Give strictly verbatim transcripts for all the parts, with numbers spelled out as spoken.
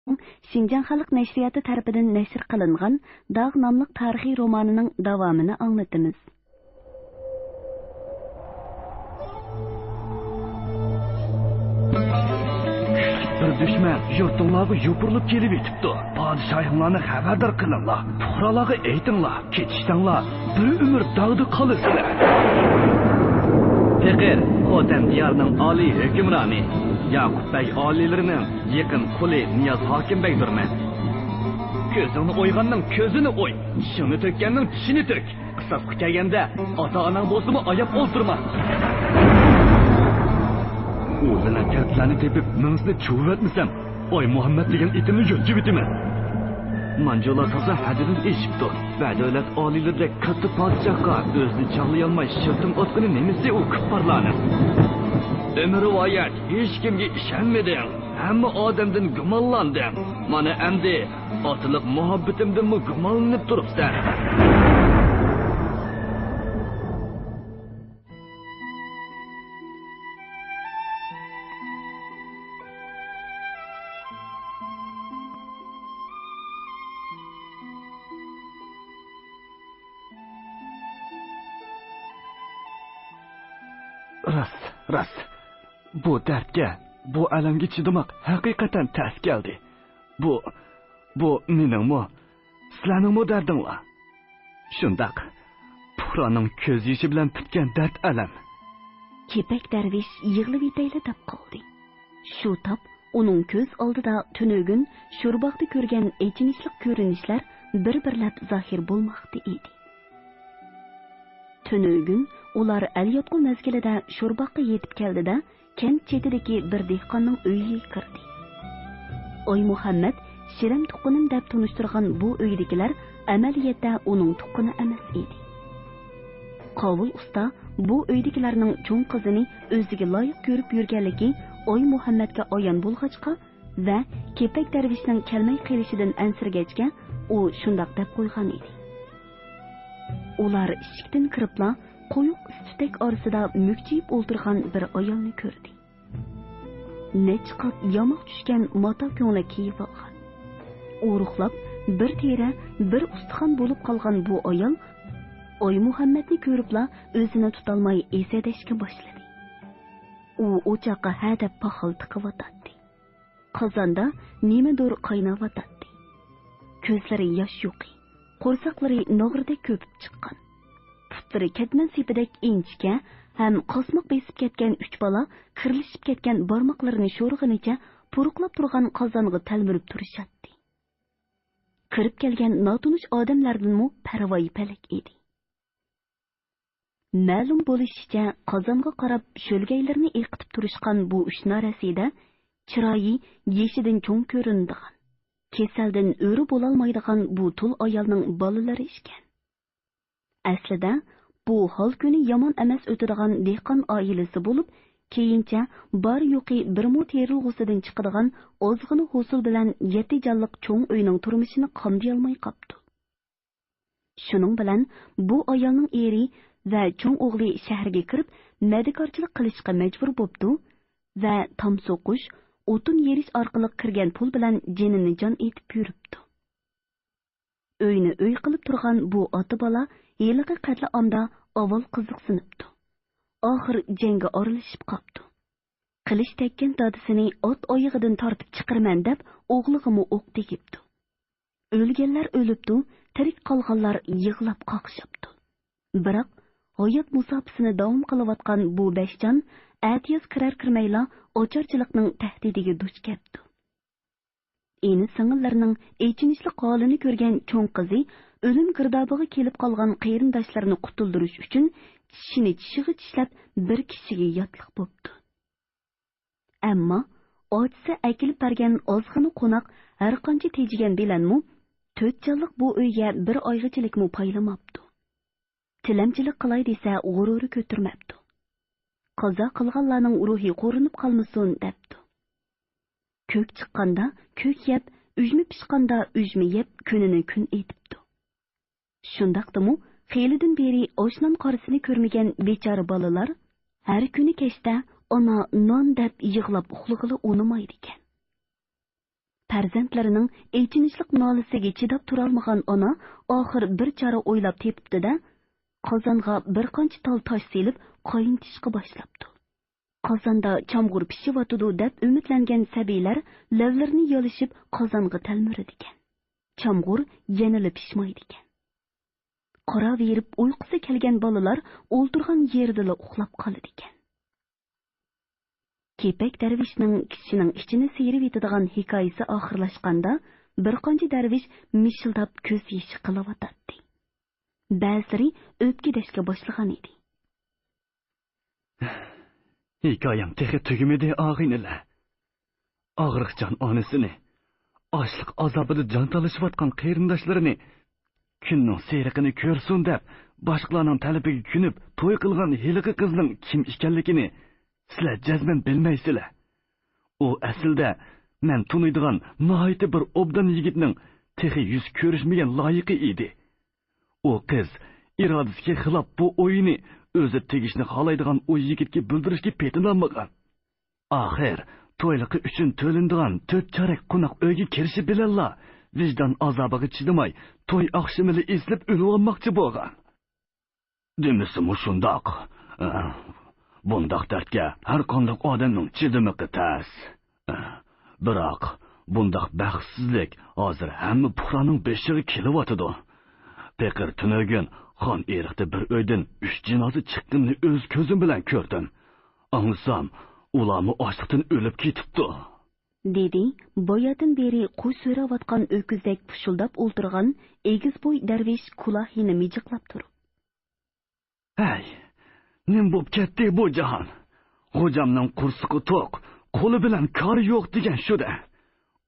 شىنجاڭ خەلق نەشرىياتى تەرىپىدىن نەشر قىلىنغان داغ ناملىق تارىخىي رومانىنىڭ داۋامىنى ئاڭلىتىمىز. كۈچلۈك بىر دۈشمەن يۇرتۇڭلارغا يوپۇرۇلۇپ كېلىۋېتىپتۇ. پادىشاھىڭلارنى خەۋەردار قىلىڭلار. پۇقرالارغا ئېيتىڭلار، كېتىشسەڭلار، بىر ئۆمۈر داغدا قالىسىلەر. پېقىر، خوتەن دىيارىنىڭ ئالىي ھۆكۈمرانى، ياقۇپ بەگ ئالىيلىرىنىڭ يېقىن قۇلى نىياز ھاكىم بەگدۇرمەن. كۆزۈڭنى ئويغاننىڭ كۆزىنى ئوي، چىشىڭنى تۆككەننىڭ چىشىنى تۆك. قىساسقا كەلگەندە ئاتا-ئاناڭ بولسىمۇ ئاياپ ئولتۇرما. ئۇ لەنەتكەرلەرنى تېپىپ مېڭىسىنى چۇۋۇۋەتمىسەم، ئاي مۇھەممەد دېگەن ئېتىمنى يۆتكىۋېتىمەن. مانجۇلار تازا ھەددىدىن ئېشىپتۇ. ۋە دۆلەت ئالىيلىرىدەك كاتتا پادىشاھقا ئۆزىنى چاغلىيالماي شىرتىم ئاتقىنى نېمىسى ئۇ كۇپپارلارنىڭ؟ ئۆمۈر رىۋايەت، ھېچكىمگە ئىشەنمىدىڭ. ھەممە ئادەمدىن گۇمانلاندىڭ. مانا ئەمدى ئاتىلىق مۇھەببىتىمدىنمۇ گۇمانلىنىپ تۇرۇپسەن. راست، راست. بۇ دەردكە، بۇ ئەلەمگە چىدىماق ھەقىقەتەن تەس كەلدى. بۇ، بۇ مېنىڭمۇ، سىلەرنىڭمۇ دەردىڭلار. شۇنداق، پۇقرانىڭ كۆز يېشى بىلەن پۈتكەن دەرد-ئەلەم. كېپەك دەرۋىش يىغلىۋېتەيلى دەپ قالدى. شۇ تاپ ئۇنىڭ كۆز ئالدىدا تۈنۈگۈن شورباغدا كۆرگەن ئېچىنىشلىق كۆرۈنۈشلەر بىر-بىرلەپ زاھىر بولماقتا ئىدى. تۈنۈگۈن ئۇلار ئەل ياتقۇ مەزگىلىدە شورباغقا يېتىپ كەلدى-دە، كەنت چېتىدىكى بىر دېھقاننىڭ ئۆيىگە كىردى. ئايمۇھەممەت شىرەم تۇغقىنىم دەپ تونۇشتۇرغان بۇ ئۆيدىكىلەر ئەمەلىيەتتە ئۇنىڭ تۇغقىنى ئەمەس ئىدى. قاۋۇل ئۇستا بۇ ئۆيدىكىلەرنىڭ چوڭ قىزىنى ئۆزىگە لايىق كۆرۈپ يۈرگەنلىكى ئايمۇھەممەتكە ئايان بولغاچقا ۋە كېپەك دەرۋىشنىڭ كەلمەي قېلىشىدىن ئەنسىرىگەچكە، ئۇ شۇنداق دەپ قويغان ئىدى. ئۇلار ئىشىكتىن كىرىپلا، قويۇق ئىس-تۈتەك ئارىسىدا مۈكچىيىپ ئولتۇرغان بىر ئايالنى كۆردى. نەچچە قات ياماق چۈشكەن ماتا كۆڭلەك كىيىۋالغان. ئورۇقلاپ، بىر تېرە، بىر ئۇستىخان بولۇپ قالغان بۇ ئايال ئايمۇھەممەتنى كۆرۈپلا ئۆزىنى تۇتالماي ھېسەدەشكە باشلىدى. ئۇ ئوچاققا ھەدەپ پاخال تىقىۋاتاتتى. قازاندا نېمىدۇر قايناۋاتاتتى. كۆزلىرى ياش يۇقى، قورساقلىرى ناغرىدەك كۆپۈپ چىققان. پۇتلىرى كەتمەن سېپىدەك ئىنچىكە ھەم قاسماق بېسىپ كەتكەن ئۈچ بالا كىرلىشىپ كەتكەن بارماقلىرىنى شورىغىنىچە پۇرۇقلاپ تۇرغان قازانغا تەلمۈرۈپ تۇرۇشاتتى. كىرىپ كەلگەن ناتونۇش ئادەملەردىنمۇ پەرۋايى پەلەك ئىدى. مەلۇم بولۇشىچە، قازانغا قاراپ شۆلگەيلىرىنى ئېقىتىپ تۇرۇشقان بۇ ئۈچ نارەسىدە چىرايى يېشىدىن چوڭ كۆرۈنىدىغان، كېسەلدىن ئۆرە بولالمايدىغان بۇ تۇل ئايالنىڭ بالىلىرى ئىكەن. ئەسلىدە، بۇ ھال-كۈنى يامان ئەمەس ئۆتىدىغان دېھقان ئائىلىسى بولۇپ، كېيىنچە بار-يوقى بىر مو تېرىلغۇسىدىن چىقىدىغان ئازغىنە ھوسۇل بىلەن يەتتە جانلىق چوڭ ئۆينىڭ تۇرمۇشىنى قامدىيالماي قاپتۇ. شۇنىڭ بىلەن بۇ ئايالنىڭ ئېرى ۋە چوڭ ئوغلى شەھەرگە كىرىپ، مەدىكارچىلىق قىلىشقا مەجبۇر بوپتۇ ۋە تام سوقۇش، ئوتۇن يېرىش ئارقىلىق كىرگەن پۇل بىلەن جېنىنى جان ئېتىپ يۈرۈپتۇ. ئۆينى ئۆي قىلىپ تۇرغان بۇ ئاتا بالا ھېلىقى قەتلىئامدا ئاۋۋال قىزىقسىنىپتۇ. ئاخىر جەڭگە ئارىلىشىپ قاپتۇ. قىلىچ تەگكەن دادىسىنى ئات ئايىغىدىن تارتىپ چىقىرىمەن دەپ ئوغلىغىمۇ ئوق تېگىپتۇ. ئۆلگەنلەر ئۆلۈپتۇ، تىرىك قالغانلار يىغلاپ قاقشاپتۇ. بىراق، ھايات مۇساپىسىنى داۋام قىلىۋاتقان بۇ بەش جان ئەتىياز كىرەر-كىرمەيلا ئاچارچىلىقنىڭ تەھدىتىگە دۇچ كەپتۇ. ئىنى-سىڭىللىرىنىڭ ئېچىنىشلىق ھالىنى كۆرگەن چوڭ قىزى ئۆلۈم گىردابىغا كېلىپ قالغان قېرىنداشلىرىنى قۇتۇلدۇرۇش ئۈچۈن چىشىنى چىشىغا چىشلەپ بىر كىشىگە ياتلىق بوپتۇ. ئەمما ئاچىسى ئەكېلىپ بەرگەن ئازغىنە قوناق ھەرقانچە تېجىگەن بىلەنمۇ، تۆت جانلىق بۇ ئۆيگە بىر ئايغىچىلىكمۇ پايلىماپتۇ. تىلەمچىلىك قىلاي دېسە، غۇرۇرى كۆتۈرمەپتۇ. قازا قىلغانلارنىڭ روھى قورۇنۇپ قالمىسۇن، دەپتۇ. كۆك چىققاندا كۆك يەپ، ئۈجمە پىشقاندا ئۈجمە يەپ، كۈنىنى كۈن ئېتىپتۇ. شۇنداقتىمۇ، خېلىدىن بېرى ئاش-نان قارىسىنى كۆرمىگەن بىچارە بالىلار ھەر كۈنى كەچتە «ئانا، نان» دەپ يىغلاپ ئۇخلىغىلى ئۇنىمايدىكەن. پەرزەنتلىرىنىڭ ئېچىنىشلىق نالىسىگە چىداپ تۇرالمىغان ئانا ئاخىر بىر چارە ئويلاپ تېپىپتۇ-دە، قازانغا بىر قانچە تال تاش سېلىپ قاينىتىشقا باشلاپتۇ. قازاندا چامغۇر پىشىۋاتىدۇ دەپ ئۈمىدلەنگەن سەبىيلەر لەۋلىرىنى يالىشىپ قازانغا تەلمۈرىدىكەن. چامغۇر يەنىلا پىشمايدىكەن. قاراۋېرىپ ئۇيقۇسى كەلگەن بالىلار ئولتۇرغان يېرىدىلا ئۇخلاپ قالىدىكەن. كېپەك دەرۋىشنىڭ كىشىنىڭ ئىچىنى سىيرىۋېتىدىغان ھېكايىسى ئاخىرلاشقاندا، بىر قانچە دەرۋىش مىشىلداپ كۆز يېشى قىلىۋاتاتتى. بەزىلىرى ئۆپكىدەشكە باشلىغان ئىدى. ھېكايەم تېخى تۈگىمىدى، ئاغىنىلەر. ئاغرىقچان ئانىسىنى، ئاچلىق ئازابىدا جان تالىشىۋاتقان قېرىنداشلىرىنى، كۈننىڭ سېرىقىنى كۆرسۇن دەپ، باشقىلارنىڭ تەلىپىگە كۆنۈپ توي قىلغان ھېلىقى قىزنىڭ كىم ئىكەنلىكىنى سىلەر جەزمەن بىلمەيسىلەر. ئۇ ئەسلىدە مەن تونۇيدىغان ناھايىتى بىر ئوبدان يىگىتنىڭ تېخى يۈز كۆرۈشمىگەن لايىقى ئىدى. ئۇ قىز ئىرادىسىگە خىلاپ بۇ ئويىنى ئۆزى تېگىشنى خالايدىغان ئۇ يىگىتكە بىلدۈرۈشكە پېتىنالمىغان. ئاخىر تويلۇقى ئۈچۈن تۆلىنىدىغان تۆت چارەك قوناق ئۆيگە كىرىشى بىلەنلا ۋىجدان ئازابىغا چىدىماي، توي ئاخشىمىلا ئېزىلىپ ئۆلۈۋالماقچى بولغان. دېمىسىمۇ شۇنداق. بۇنداق دەردكە ھەر قانداق ئادەمنىڭ چىدىمىقى تەس. بىراق، بۇنداق بەختسىزلىك ھازىر ھەممە پۇقرانىڭ بېشىغا كېلىۋاتىدۇ. پېقىر تۈنۈگۈن خان ئېرىقتا بىر ئۆيدىن ئۈچ جىنازا چىققىنىنى ئۆز كۆزۈم بىلەن كۆردۈم. ئاڭلىسام، ئۇلارمۇ ئاچلىقتىن ئۆلۈپ كېتىپتۇ. دېدى باياتىن بېرى قۇش سۆرەۋاتقان ئۆكۈزدەك پۇشۇلداپ ئولتۇرغان ئېگىز بوي دەرۋىش كۇلاھىنى مىجىقلاپ تۇرۇپ. ھەي، نېمە بوپ كەتتى بۇ جاھان؟ خوجامنىڭ قورسىقى توق، قولى بىلەن كارى يوق دېگەن شۇ-دە.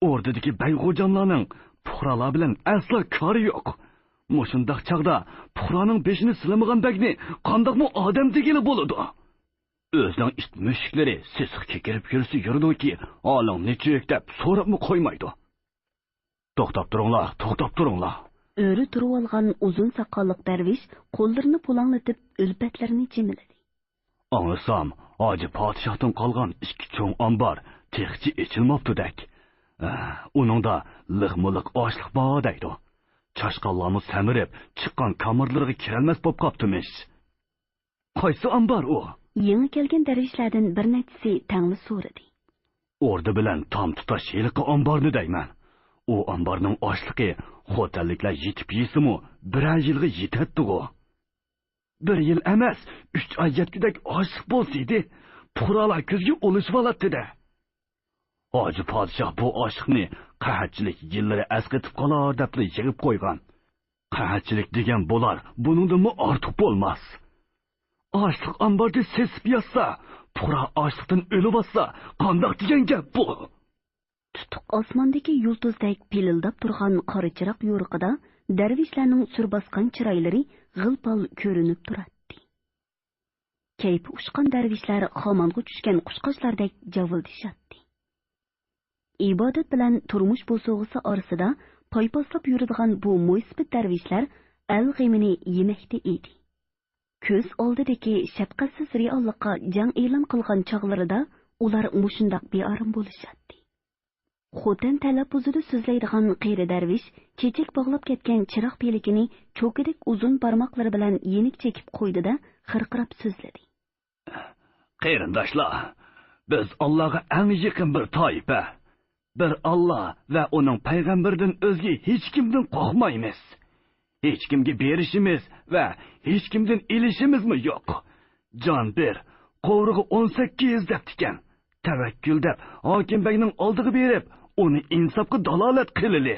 ئوردىدىكى بەگ خوجاملارنىڭ پۇقرالار بىلەن ئەسلا كارى يوق. مۇشۇنداق چاغدا پۇقرانىڭ بېشىنى سىلىمىغان بەگنى قانداقمۇ ئادەم دېگىلى بولىدۇ؟ ئۆزىنىڭ ئىت مۈشۈكلىرى سېسىق كېكىرىپ يۈرسە يۈرىدۇكى، ھالىڭ نېچۈك دەپ سوراپمۇ قويمايدۇ. توختاپ تۇرۇڭلار، توختاپ تۇرۇڭلار. ئۆرە تۇرۇۋالغان ئۇزۇن ساقاللىق دەرۋىش قوللىرىنى پۇلاڭلىتىپ ئۈلپەتلىرىنى جىمىلىدى. ئاڭلىسام، ھاجى پادىشاھتىن قالغان ئىككى چوڭ ئامبار تېخىچە ئېچىلماپتۇدەك. ئۇنىڭدا لىقمۇلىق ئاشلىق بار دەيدۇ. چاشقانلارمۇ سەمرىپ، چىققان كامېرلىرىغا كىرەلمەس بوپ قاپتىمىش. قايسى ئامبار ئۇ؟ يېڭى كەلگەن دەرۋىشلەردىن بىر نەچچىسى تەڭلا سورىدى. ئوردا بىلەن تام تۇتاش ھېلىقى ئامبارنى دەيمەن. ئۇ ئامبارنىڭ ئاشلىقى خوتەنلىكلەر يېتىپ يېسىمۇ، بىرەر يىلغا يېتەتتىغۇ. بىر يىل ئەمەس، ئۈچ ئاي يەتكۈدەك ئاشلىق بولسىدى، پۇقرالار كۆزگە ئۇلىشىۋالاتتى-دە. ھاجى پادىشاھ بۇ ئاشلىقنى قەھەتچىلىك يىللىرى ئەسقېتىپ قالار دەپلا يىغىپ قويغان. قەھەتچىلىك دېگەن بولار، بۇنىڭدىنمۇ ئارتۇق بولماس. ئاشلىق ئامبارنى سېسىپ ياتسا، پۇقرا ئاشلىقتىن ئۆلۈۋاتسا، قانداق دېگەن گەپ بۇ؟ تۇتۇق ئاسماندىكى يۇلتۇزدەك پىلىلداپ تۇرغان قارا چىراغ يورۇقىدا دەرۋىشلەرنىڭ سۈر باسقان چىرايلىرى غىل-پال كۆرۈنۈپ تۇراتتى. كەيپى ئۇچقان دەرۋىشلەر خامانغا چۈشكەن قۇشقاچلاردەك جاۋىلدىشاتتى. ئىبادەت بىلەن تۇرمۇش بوسۇغىسى ئارىسىدا پايپاسلاپ يۈرىدىغان بۇ مويسىپىت دەرۋىشلەر ئەل غېمىنى يېمەكتە ئىدى. كۆز ئالدىدىكى شەپقەتسىز رېئاللىققا جەڭ ئېلان قىلغان چاغلىرىدا ئۇلار مۇشۇنداق بىئارام بولۇشاتتى. خوتەن تەلەپپۇزىدا سۆزلەيدىغان قېرى دەرۋىش چېچەك باغلاپ كەتكەن چىراغ پىلىكىنى چوكىدەك ئۇزۇن بارماقلىرى بىلەن يېنىك چېكىپ قويدى-دە، خىرقىراپ سۆزلىدى. قېرىنداشلار، بىز ئاللاغا ئەڭ يېقىن بىر تائىپە. بىر ئاللا ۋە ئۇنىڭ پەيغەمبىرىدىن ئۆزگە ھېچكىمدىن قورقمايمىز. ھېچكىمگە بېرىشىمىز ۋە ھېچكىمدىن ئېلىشىمىزمۇ يوق. جان بېر، قوۋۇرغا ئون سەككىز دەپتىكەن. تەۋەككۈل دەپ، ھاكىم بەگنىڭ ئالدىغا بېرىپ، ئۇنى ئىنساپقا دالالەت قىلىلى.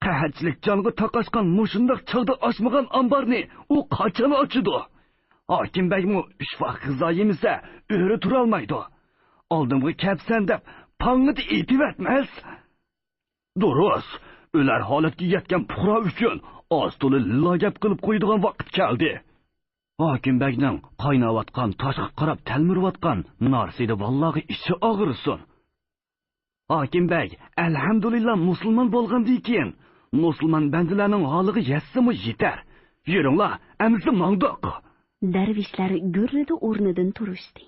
قەھەتچىلىك جانغا تاقاشقان مۇشۇنداق چاغدا ئاچمىغان ئامبارنى ئۇ قاچان ئاچىدۇ؟ ھاكىم بەگمۇ ئۈچ ۋاق غىزا يېمىسە، ئۆرە تۇرالمايدۇ. ئالدىمغا كەپسەن دەپ، پاڭڭىدە ئېتىۋەتمەس. دۇرۇس، ئۆلەر ھالەتكە يەتكەن پۇقرا ئۈچۈن ئاز-تولا لىللا گەپ قىلىپ قويىدىغان ۋاقىت كەلدى. ھاكىم بەگنىڭ قايناۋاتقان تاشقا قاراپ تەلمۈرۈۋاتقان نارسىدە بالىلارغا ئىچى ئاغرىسۇن. ھاكىم بەگ، ئەلھەمدۇلىللا مۇسۇلمان بولغاندىن كېيىن، مۇسۇلمان بەندىلەرنىڭ ھالىغا يەتسىمۇ يېتەر. يۈرۈڭلار، ئەمىسە ماڭدۇق. دەرۋىشلەر گۈررىدە ئورنىدىن تۇرۇشتى.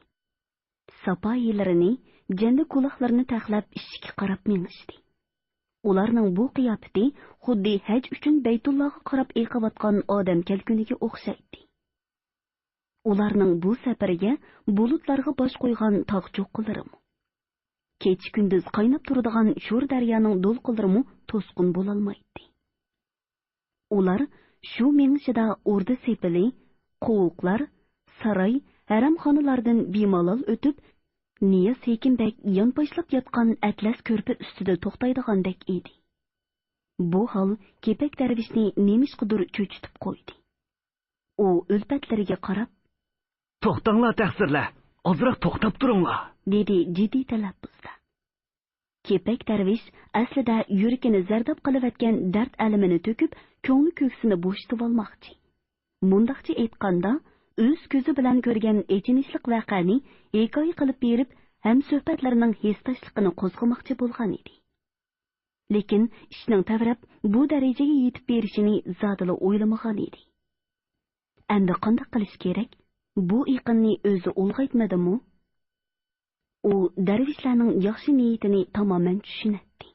ساپايىلىرىنى، جەندە كۇلاقلىرىنى تەقلەپ ئىشىككە قاراپ مېڭىشتى. ئۇلارنىڭ بۇ قىياپىتى خۇددى ھەج ئۈچۈن بەيتۇللاغا قاراپ ئېقىۋاتقان ئادەم كەلكۈنىگە ئوخشايتتى. ئۇلارنىڭ بۇ سەپىرىگە بۇلۇتلارغا باش قويغان تاغ چوققىلىرىمۇ، كېچە-كۈندۈز قايناپ تۇرىدىغان شور دەريانىڭ دولقۇنلىرىمۇ توسقۇن بولالمايتتى. ئۇلار شۇ مېڭىشىدا ئوردا سېپىلى، قوۋۇقلار، ساراي، ھەرەمخانىلاردىن بىمالال ئۆتۈپ، نىياز ھېكىم بەگ يانپاشلاپ ياتقان ئەتلەس كۆرپە ئۈستىدە توختايدىغاندەك ئىدى. بۇ ھال كېپەك دەرۋىشنى نېمىشقىدۇر چۆچۈتۈپ قويدى. ئۇ ئۈلپەتلىرىگە قاراپ، توختاڭلار، تەقسىرلەر، ئازراق توختاپ تۇرۇڭلار، دېدى جىددىي تەلەپپۇزدا. كېپەك دەرۋىش ئەسلىدە يۈرىكىنى زەرداب قىلىۋەتكەن دەرد ئەلىمىنى تۆكۈپ، كۆڭلى كۆكسىنى بوشىتىۋالماقچى. مۇنداقچە ئېيتقاندا، ئۆز كۆزى بىلەن كۆرگەن ئېچىنىشلىق ۋەقەنى ھېكايە قىلىپ بېرىپ، ھەمسۆھبەتلىرىنىڭ ھېسداشلىقىنى قوزغىماقچى بولغان ئىدى. لېكىن ئىشنىڭ تەۋرەپ بۇ دەرىجىگە يېتىپ بېرىشىنى زادىلا ئويلىمىغان ئىدى. ئەمدى قانداق قىلىش كېرەك؟ بۇ ئېقىننى ئۆزى ئۇلغايتمىدىمۇ؟ ئۇ دەرۋىشلەرنىڭ ياخشى نىيىتىنى تامامەن چۈشىنەتتى.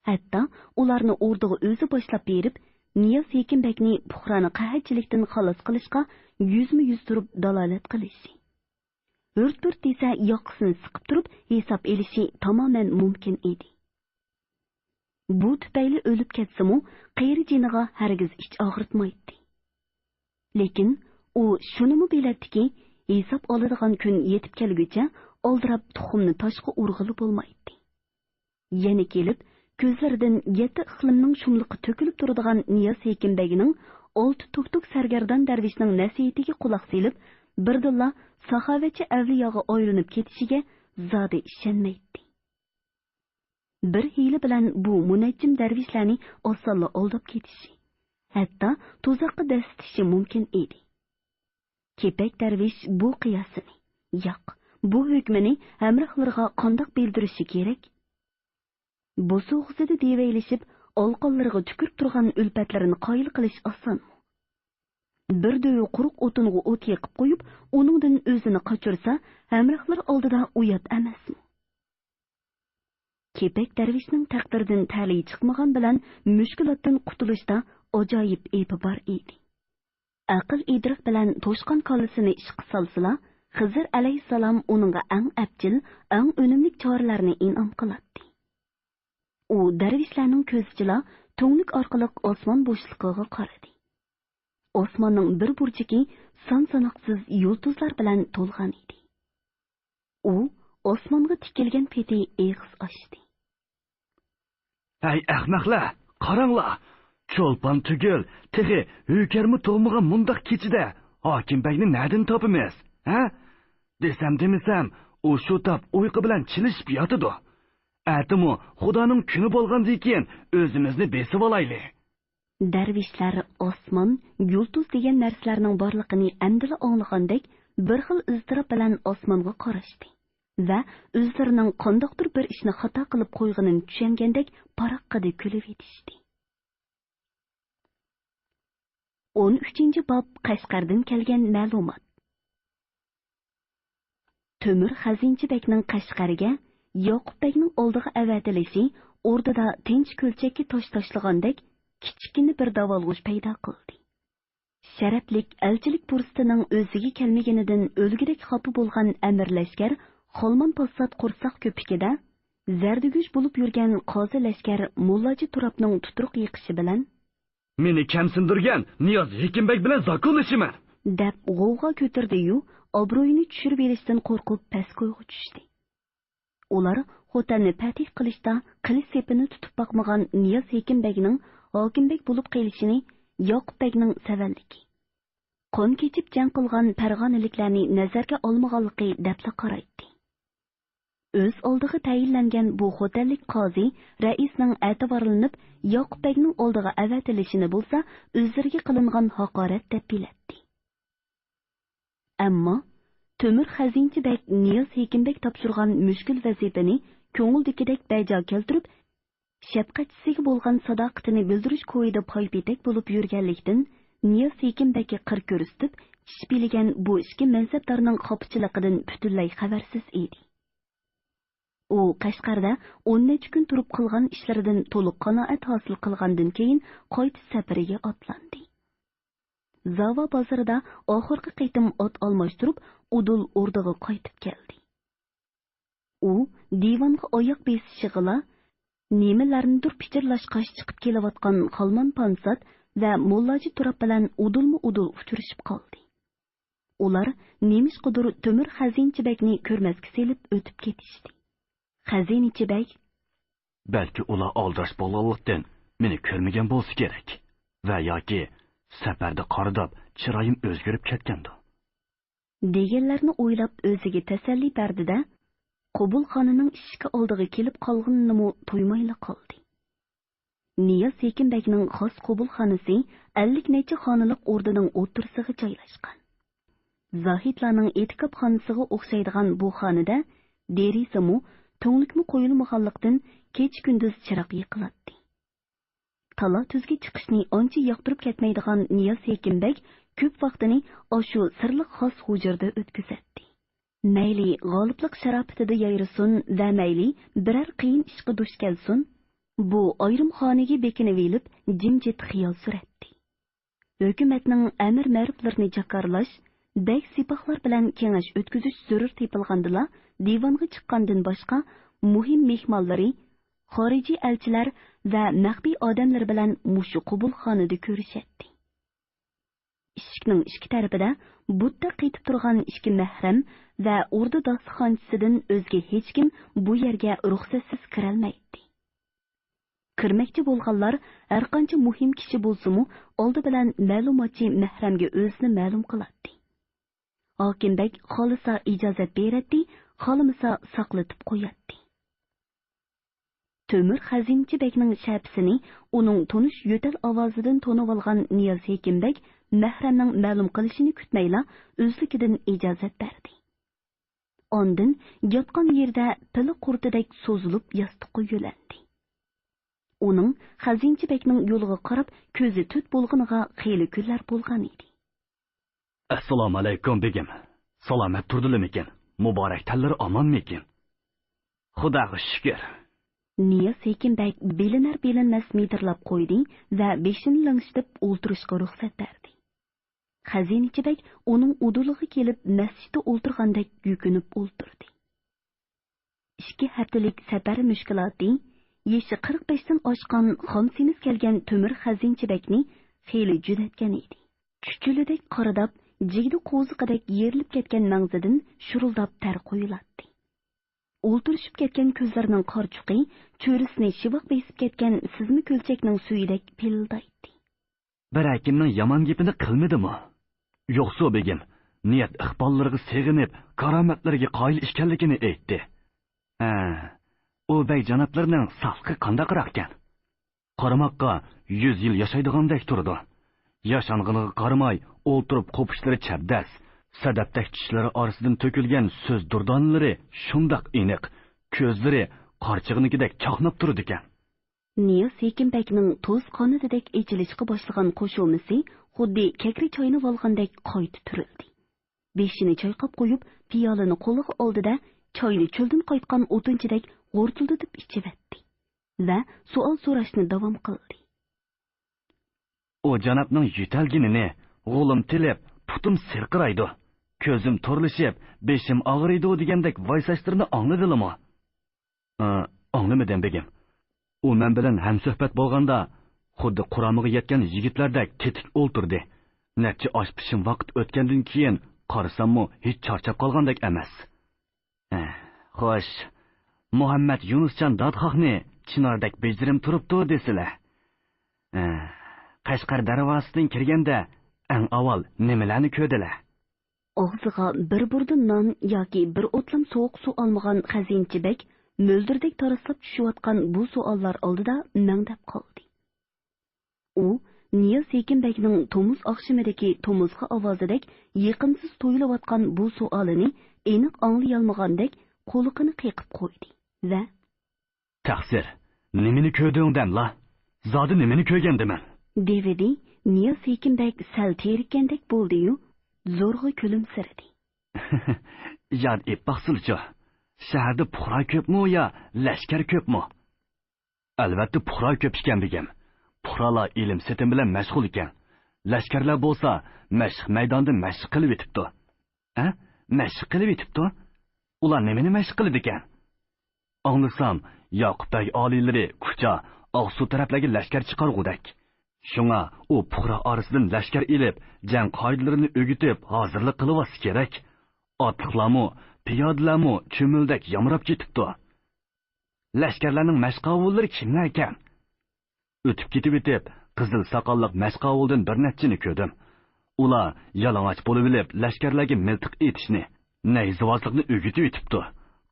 ھەتتا ئۇلارنى ئوردىغا ئۆزى باشلاپ بېرىپ، نىياز ھېكىم بەگنى پۇقرانى قەھەتچىلىكتىن خالاس قىلىشقا يۈزمۇ يۈز تۇرۇپ دالالەت قىلىشى، ھۆرت-پۆرت دېسە ياقىسىنى سىقىپ تۇرۇپ ھېساب ئېلىشى تامامەن مۇمكىن ئىدى. بۇ تۈپەيلى ئۆلۈپ كەتسىمۇ، قېرى جېنىغا ھەرگىز ئىچ ئاغرىتمايتتى. لېكىن ئۇ شۇنىمۇ بىلەتتىكى، ھېساب ئالىدىغان كۈن يېتىپ كەلگۈچە ئالدىراپ تۇخۇمنى تاشقا ئۇرغىلى بولمايتتى. يەنە كېلىپ، كۆزلىرىدىن يەتتە ئىقلىمنىڭ شۇملۇقى تۆكۈلۈپ تۇرىدىغان نىياز ھېكىم بەگنىڭ ئالتە توپتوك سەرگەردان دەرۋىشنىڭ نەسىھىتىگە قۇلاق سېلىپ، بىردىنلا ساخاۋەتچى ئەۋلىياغا ئايلىنىپ كېتىشىگە زادى ئىشەنمەيتتى. بىر ھىيلە بىلەن بۇ مۇنەججىم دەرۋىشلەرنى ئاسانلا ئالداپ كېتىشى، ھەتتا تۇزاققا دەسسىتىشى مۇمكىن ئىدى. كېپەك دەرۋىش بۇ قىياسىنى، ياق، بۇ ھۆكمىنى ھەمراھلىرىغا قانداق بىلدۈرۈشى كېرەك؟ بوسۇغىسىدا دېۋەيلىشىپ، ئالىقانلىرىغا تۈكۈرۈپ تۇرغان ئۈلپەتلىرىنى قايىل قىلىش ئاسانمۇ؟ بىر دۆۋە قۇرۇق ئوتۇنغا ئوت يېقىپ قويۇپ، ئۇنىڭدىن ئۆزىنى قاچۇرسا، ھەمراھلىرى ئالدىدا ئۇيات ئەمەسمۇ؟ كېپەك دەرۋىشنىڭ تەقدىرىدىن تەلىيى چىقمىغان بىلەن مۈشكۈلاتتىن قۇتۇلۇشتا ئاجايىپ ئېپى بار ئىدى. ئەقىل ئىدراك بىلەن توشقان كاللىسىنى ئىشقا سالسىلا، خىزىر ئەلەيھىسسالام ئۇنىڭغا ئەڭ ئەپچىل، ئەڭ ئۈنۈملۈك چارىلەرنى ئىنئام قىلاتتى. ئۇ دەرۋىشلەرنىڭ كۆزىچىلا تۈڭلۈك ئارقىلىق ئاسمان بوشلۇقىغا قارىدى. ئاسماننىڭ بىر بۇرجىكى سان-ساناقسىز يۇلتۇزلار بىلەن تولغان ئىدى. ئۇ ئاسمانغا تىكىلگەن پېتى ئېغىز ئاچتى. ھەي ئەخمەقلەر، قاراڭلار! چولپان تۈگۈل، تېخى ھۆكەرمۇ تۇغمىغان مۇنداق كېچىدە ھاكىم بەگنى نەدىن تاپىمىز، ھە؟ دېسەم دېمىسەم، ئۇ شۇ تاپ ئۇيقۇ بىلەن چېلىشىپ ياتىدۇ. ئەتىمۇ خۇدانىڭ كۈنى بولغاندىن كېيىن ئۆزىمىزنى بېسىۋالايلى. دەرۋىشلەر ئاسمان، يۇلتۇز دېگەن نەرسىلەرنىڭ بارلىقىنى ئەمدىلا ئاڭلىغاندەك، بىر خىل ئىزتىراپ بىلەن ئاسمانغا قاراشتى ۋە ئۆزلىرىنىڭ قانداقتۇر بىر ئىشنى خاتا قىلىپ قويغىنىنى چۈشەنگەندەك پاراققىدە كۈلۈۋېتىشتى. ئون ئۈچىنچى باب، قەشقەردىن كەلگەن مەلۇمات. تۆمۈر خەزىنىچى بەگنىڭ قەشقەرگە، ياقۇپ بەگنىڭ ئالدىغا ئەۋەتىلىشى ئوردىدا تىنچ كۆلچەككە تاش تاشلىغاندەك كىچىككىنە بىر داۋالغۇش پەيدا قىلدى. شەرەپلىك ئەلچىلىك پۇرسىتىنىڭ ئۆزىگە كەلمىگىنىدىن ئۆلگۈدەك خاپا بولغان ئەمىر لەشكەر خالمان پاسسات قورساق كۆپۈكىدە زەردىگۆش بولۇپ يۈرگەن قازى لەشكەر موللاجى تۇراپنىڭ تۇتۇرۇق يېقىشى بىلەن، مېنى كەمسىندۈرگەن نىياز ھېكىم بەگ بىلەن زاكۇللىشىمەن! دەپ غوۋغا كۆتۈردى-يۇ، ئابرۇيىنى چۈشۈرۈۋېلىشتىن قورقۇپ پەس كويغا چۈشتى. ئۇلار خوتەننى پەتھى قىلىشتا قىلىچ سېپىنى تۇتۇپ باقمىغان نىياز ھېكىم بەگنىڭ ھاكىم بەگ بولۇپ قېلىشىنى ياقۇپ بەگنىڭ سەۋەنلىكى، قان كېچىپ جەڭ قىلغان پەرغانىلىكلەرنى نەزەرگە ئالمىغانلىقى دەپلا قارايتتى. ئۆز ئالدىغا تەيىنلەنگەن بۇ خوتەنلىك قازى رەئىسنىڭ ئەتىۋارلىنىپ ياقۇپ بەگنىڭ ئالدىغا ئەۋەتىلىشىنى بولسا ئۆزلىرىگە قىلىنغان ھاقارەت دەپ بىلەتتى. ئەمما تۆمۈر خەزىنىچى بەگ نىياز ھېكىم بەگ تاپشۇرغان مۈشكۈل ۋەزىپىنى كۆڭۈلدىكىدەك بەجا كەلتۈرۈپ، شەپقەتچىسىگە بولغان ساداقىتىنى بىلدۈرۈش كويىدا پايپېتەك بولۇپ يۈرگەنلىكتىن، نىياز ھېكىم بەگكە قىر كۆرسىتىپ، چىش بىلىگەن بۇ ئىككى مەنسەپدارنىڭ خاپىچىلىقىدىن پۈتۈنلەي خەۋەرسىز ئىدى. ئۇ قەشقەردە ئون نەچچە كۈن تۇرۇپ قىلغان ئىشلىرىدىن تولۇق قانائەت ھاسىل قىلغاندىن كېيىن، قايتىش سەپىرىگە ئاتلاندى. زاۋا بازىرىدا ئاخىرقى قېتىم ئات ئالماشتۇرۇپ، ئۇدۇل ئوردىغا قايتىپ كەلدى. ئۇ دىۋانغا ئاياق بېسىشىغىلا، نېمىلەرنىدۇر پىچىرلاشقاچ چىقىپ كېلىۋاتقان خالمان پانسات ۋە موللاجى تۇراپ بىلەن ئۇدۇلمۇ ئۇدۇل ئۇچرىشىپ قالدى. ئۇلار نېمىشقىدۇر تۆمۈر خەزىنىچى بەگنى كۆرمەسكە سېلىپ ئۆتۈپ كېتىشتى. خەزىنىچى بەگ، بەلكى ئۇلار ئالدىراش بولغانلىقتىن مېنى كۆرمىگەن بولسا كېرەك. ۋە ياكى سەپەردە قارىداپ چىرايىم ئۆزگىرىپ كەتكەندۇ؟ دېگەنلەرنى ئويلاپ ئۆزىگە تەسەللى بەردى-دە، قوبۇلخانىنىڭ ئىشىكى ئالدىغا كېلىپ قالغىنىنىمۇ تۇيمايلا قالدى. نىياز ھېكىم بەگنىڭ خاس قوبۇلخانىسى ئەللىك نەچچە خانىلىق ئوردىنىڭ ئوتتۇرىسىغا جايلاشقان. زاھىتلارنىڭ ئېتىكاپخانىسىغا ئوخشايدىغان بۇ خانىدە دېرىزىمۇ، تۈڭلۈكمۇ قويۇلمىغانلىقتىن، كېچە-كۈندۈز چىراغ يېقىلاتتى. تالا-تۈزگە چىقىشنى ئانچە ياقتۇرۇپ كەتمەيدىغان نىياز ھېكىم بەگ كۆپ ۋاقتىنى ئاشۇ سىرلىق خاس ھۇجرىدا ئۆتكۈزەتتى. مەيلى غالىپلىق شاراپىتىدە يايرىسۇن ۋە مەيلى بىرەر قىيىن ئىشقا دۇچ كەلسۇن، بۇ ئايرىم خانىگە بېكىنىۋېلىپ، جىمجىت خىيال سۈرەتتى. ھۆكۈمەتنىڭ ئەمىر-مەرۇپلىرىنى جاكارلاش، بەگ-سىپاھلار بىلەن كېڭەش ئۆتكۈزۈش زۆرۈر تېپىلغاندىلا، دىۋانغا چىققاندىن باشقا، مۇھىم مېھمانلىرى، خارىجىي ئەلچىلەر ۋە مەخپىي ئادەملىرى بىلەن مۇشۇ قوبۇلخانىدا كۆرۈشەتتى. ئىشىكنىڭ ئىككى تەرىپىدە بۇتتەك قېتىپ تۇرغان ئىككى مەھرەم ۋە ئوردا داستىخانچىسىدىن ئۆزگە ھېچكىم بۇ يەرگە رۇخسەتسىز كىرەلمەيتتى. كىرمەكچى بولغانلار ھەرقانچە مۇھىم كىشى بولسىمۇ، ئالدى بىلەن مەلۇماتچى مەھرەمگە ئۆزىنى مەلۇم قىلاتتى. ھاكىم بەگ خالىسا ئىجازەت بېرەتتى، خالىمىسا ساقلىتىپ قوياتتى. تۆمۈر خەزىنىچى بەگنىڭ شەپىسىنى ئۇنىڭ تونۇش يۆتەل ئاۋازىدىن تونۇۋالغان نىياز ھېكىم بەگ مەھرەمنىڭ مەلۇم قىلىشىنى كۈتمەيلا، ئۆزلۈكىدىن ئىجازەت بەردى. ئاندىن ياتقان يېرىدە پىلە قۇرتىدەك سوزۇلۇپ ياستۇققا يۆلەندى. ئۇنىڭ خەزىنىچى بەگنىڭ يولىغا قاراپ كۆزى تۆت بولغىنىغا خېلى كۈنلەر بولغان ئىدى. ئەسسالامۇئەلەيكۇم، بېگىم. سالامەت تۇردىلىمىكىن؟ مۇبارەك تەنلىرى ئامانمىكىن؟ خۇداغا شۈكۈر. نىياز ھېكىم بەگ بىلىنەر-بىلىنمەس مىدىرلاپ قويدى ۋە بېشىنى لىڭشىتىپ ئولتۇرۇشقا رۇخسەت بەردى. خەزىنىچى بەگ ئۇنىڭ ئۇدۇلىغا كېلىپ مەسچىتتە ئولتۇرغاندەك يۈكۈنۈپ ئولتۇردى. ئىككى ھەپتىلىك سەپەر مۈشكۈلاتى، يېشى قىرىق بەشتىن ئاشقان خام سېمىز كەلگەن تۆمۈر خەزىنىچى بەگنى خېلى جۈدەتكەن ئىدى. چۈچۈلىدەك قارىداپ، جىگدە قوزۇقىدەك يېرىلىپ كەتكەن مەڭزىدىن شۇرۇلداپ تەر قۇيۇلاتتى. ئولتۇرۇشۇپ كەتكەن كۆزلىرىنىڭ قارىچۇقى چۆرىسىنى شىۋاق بېسىپ كەتكەن سىزما كۆلچەكنىڭ سۈيىدەك پىلىلدايتتى. بىرەر كىمنىڭ يامان گېپىنى قىلمىدىمۇ؟ يوقسۇ، بېگىم، نىيەت ئىقباللىرىغا سېغىنىپ، كارامەتلىرىگە قايىل ئىكەنلىكىنى ئېيتتى. ھە، ئۇ بەگ جانابلىرىنىڭ ساقلىقى قانداقراقكەن؟ قارىماققا يۈز يىل ياشايدىغاندەك تۇرىدۇ. ياشانغىنىغا قارىماي، ئولتۇرۇپ قوپۇشلىرى چەبدەس، سەدەپتەك چىشلىرى ئارىسىدىن تۆكۈلگەن سۆز دۇردانىلىرى شۇنداق ئېنىق، كۆزلىرى قارچىغىنىڭكىدەك چاقناپ تۇرىدىكەن. نىياز ھېكىم بەگنىڭ توز قانىتىدەك ئېچىلىشقا باشلىغان قوشۇمىسى خۇددى كەكرى چاينىۋالغاندەك قايتا تۈرۈلدى. بېشىنى چايقاپ قويۇپ، پىيالىنى قولىغا ئالدى-دە، چاينى چۆلدىن قايتقان ئوتۇنچىدەك غورتۇلدىتىپ ئىچىۋەتتى ۋە سوئال سوراشنى داۋام قىلدى. ئۇ جانابنىڭ يۆتەلگىنىنى، غولۇم تېلىپ، پۇتۇم سىرقىرايدۇ، كۆزۈم تورلىشىپ، بېشىم ئاغرىيدۇ دېگەندەك ۋايساشلىرىنى ئاڭلىدىلىمۇ؟ ئا، ئاڭلىمىدىم، بېگىم. ئۇ مەن بىلەن ھەمسۆھبەت بولغاندا، خۇددى قۇرامىغا يەتكەن يىگىتلەردەك تېتىك ئولتۇردى. نەچچە ئاش پىشىم ۋاقىت ئۆتكەندىن كېيىن قارىساممۇ، ھېچ چارچاپ قالغاندەك ئەمەس. ئە، خوش، مۇھەممەد يۇنۇسجان دادخاھنى چىناردەك بېجىرىم تۇرۇپتۇ دېسىلە. ئە، قەشقەر دەرۋازىسىدىن كىرگەندە ئەڭ ئاۋۋال نېمىلەرنى كۆردىلە؟ ئاغزىغا بىر بۇردا نان ياكى بىر ئوتلام سوغۇق سۇ ئالمىغان خەزىنىچى بەگ مۆلدۈردەك تاراسلاپ چۈشۈۋاتقان بۇ سوئاللار ئالدىدا مەڭدەپ قالدى. ئۇ نىياز ھېكىم بەگنىڭ تومۇز ئاخشىمىدىكى تومۇزغا ئاۋازىدەك يېقىمسىز تويلىۋاتقان بۇ سوئالىنى ئېنىق ئاڭلىيالمىغاندەك قۇلىقىنى قېقىپ قويدى ۋە، تەقسىر، نېمىنى كۆردۈڭ دەملا؟ زادى نېمىنى كۆرگەندىمەن؟ دېۋىدى. نىياز ھېكىم بەگ سەل تېرىككەندەك بولدىيۇ، زورغا كۈلۈمسىرىدى. ياد ئېيتپاقسىلىچۇ، شەھەردە پۇقرا كۆپمۇ يا لەشكەر كۆپمۇ؟ ئەلۋەتتە، پۇقرا كۆپ ئىكەن، بېگىم. پۇقرالار ئېلىم-سېتىم بىلەن مەشغۇل ئىكەن. لەشكەرلەر بولسا مەشىق مەيدانىدا مەشىق قىلىۋېتىپتۇ. ھە؟ مەشىق قىلىۋېتىپتۇ؟ ئۇلار نېمىنى مەشىق قىلىدىكەن؟ ئاڭلىسام، ياقۇپ بەگ ئالىيلىرى كۇچا، ئاقسۇ تەرەپلەرگە لەشكەر چىقارغۇدەك. شۇڭا ئۇ پۇقرا ئارىسىدىن لەشكەر ئېلىپ، جەڭ قائىدىلىرىنى ئۆگىتىپ، ھازىرلىق قىلىۋالسا كېرەك. ئاتلىقلارمۇ، پىيادىلەرمۇ چۈمۈلىدەك يامراپ كېتىپتۇ. لەشكەرلەرنىڭ مەشقاۋۇللىرى كىملەركەن؟ ئۆتۈپ كېتىۋېتىپ، قىزىل ساقاللىق مەشقاۋۇلدىن بىر نەچچىنى كۆردۈم. ئۇلار يالىڭاچ بولۇۋېلىپ، لەشكەرلەرگە مىلتىق ئېتىشنى، نەيزىۋازلىقنى ئۆگىتىۋېتىپتۇ.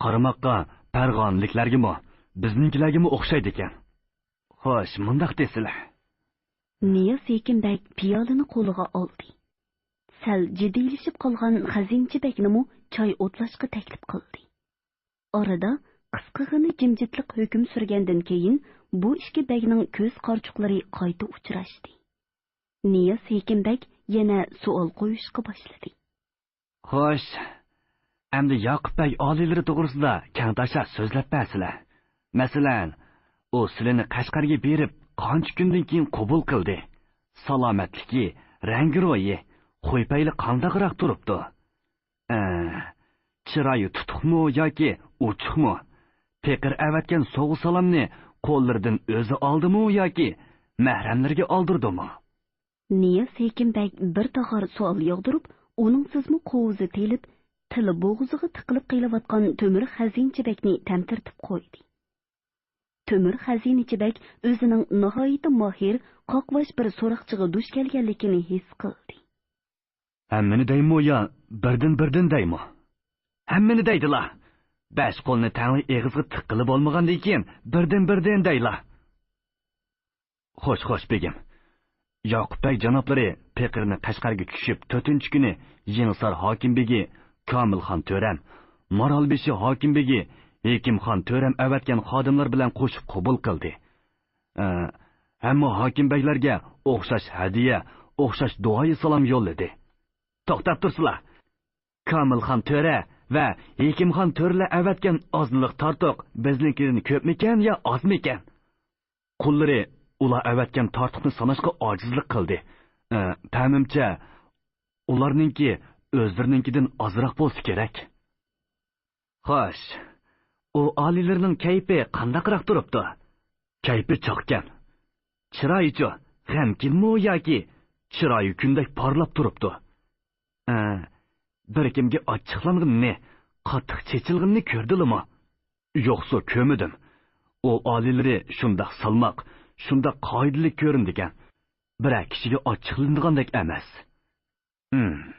قارىماققا پەرغانىلىكلەرگىمۇ، بىزنىڭكىلەرگىمۇ ئوخشايدىكەن. خوش، مۇنداق دېسىلە. نىياز ھېكىم بەگ پىيالىنى قولىغا ئالدى. سەل جىددىيلىشىپ قالغان خەزىنىچى بەگنىمۇ چاي ئوتلاشقا تەكلىپ قىلدى. ئارىدا قىسقىغىنە جىمجىتلىق ھۆكۈم سۈرگەندىن كېيىن، بۇ ئىككى بەگنىڭ كۆز قارىچۇقلىرى قايتا ئۇچراشتى. نىياز ھېكىم بەگ يەنە سوئال قويۇشقا باشلىدى. خوش، ئەمدى ياقۇپ بەگ ئالىيلىرى توغرىسىدا كەڭتاشا سۆزلەپ بەرسىلە. مەسىلەن، ئۇ سىلىنى قەشقەرگە بېرىپ قانچە كۈندىن كېيىن قوبۇل قىلدى؟ سالامەتلىكى، رەڭگى-رويى، خۇي-پەيلى قانداقراق تۇرۇپتۇ؟ ئە، چىرايى تۇتۇقمۇ ياكى ئوچۇقمۇ؟ پېقىر ئەۋەتكەن سوۋغا-سالامنى قوللىرىدىن ئۆزى ئالدىمۇ ياكى مەھرەملىرىگە ئالدۇردىمۇ؟ نىياز ھېكىم بەگ بىر تاغار سوئال ياغدۇرۇپ، ئۇنىڭسىزمۇ قوۋۇزى تېلىپ، تىلى بوغۇزىغا تىقىلىپ قېلىۋاتقان تۆمۈر خەزىنىچى بەگنى تەمتىرىتىپ قويدى. تۆمۈر خەزىنىچى بەگ ئۆزىنىڭ ناھايىتى ماھىر، قاقباش بىر سوراقچىغا دۇچ كەلگەنلىكىنى ھېس قىلدى. ھەممىنى دەيمۇ يا بىردىن-بىردىن دەيمۇ؟ ھەممىنى دەيدىلا. بەش قولنى تەڭلا ئېغىزغا تىققىلى بولمىغاندىن كېيىن بىردىن-بىردىن دەيلا. خوش، خوش، بېگىم. ياقۇپ بەگ جانابلىرى پېقىرنى قەشقەرگە چۈشۈپ تۆتىنچى كۈنى يېڭىسار ھاكىم بېگى كامىلخان تۆرەم، مارالبېشى ھاكىم بېگى ھېكىمخان تۆرەم ئەۋەتكەن خادىملار بىلەن قوشۇپ قوبۇل قىلدى. ئە، ھەممە ھاكىم بەگلەرگە ئوخشاش ھەدىيە، ئوخشاش دۇئايى سالام يوللىدى. توختاپ تۇرسىلا! كامىلخان تۆرە ۋە ھېكىمخان تۆرىلەر ئەۋەتكەن ئازنىلىق تارتۇق بىزنىڭكىدىن كۆپمىكەن يا ئازمىكەن؟ قۇللىرى ئۇلار ئەۋەتكەن تارتۇقنى ساناشقا ئاجىزلىق قىلدى. ئە، پەمىمچە، ئۇلارنىڭكى ئۆزلىرىنىڭكىدىن ئازراق بولسا كېرەك. خوش، ئۇ ئالىيلىرىنىڭ كەيپى قانداقراق تۇرۇپتۇ؟ كەيپى چاقكەن. چىرايىچۇ، غەمكىنمۇ ياكى چىرايى كۈندەك پارلاپ تۇرۇپتۇ؟ ئە، بىر كىمگە ئاچچىقلانغىنىنى، قاتتىق چېچىلغىنىنى كۆردىلىمۇ؟ يوقسۇ، كۆرمىدىم. ئۇ ئالىيلىرى شۇنداق سالماق، شۇنداق قائىدىلىك كۆرۈنىدىكەن. بىرەر كىشىگە ئاچچىقلىنىدىغاندەك ئەمەس. ھىم.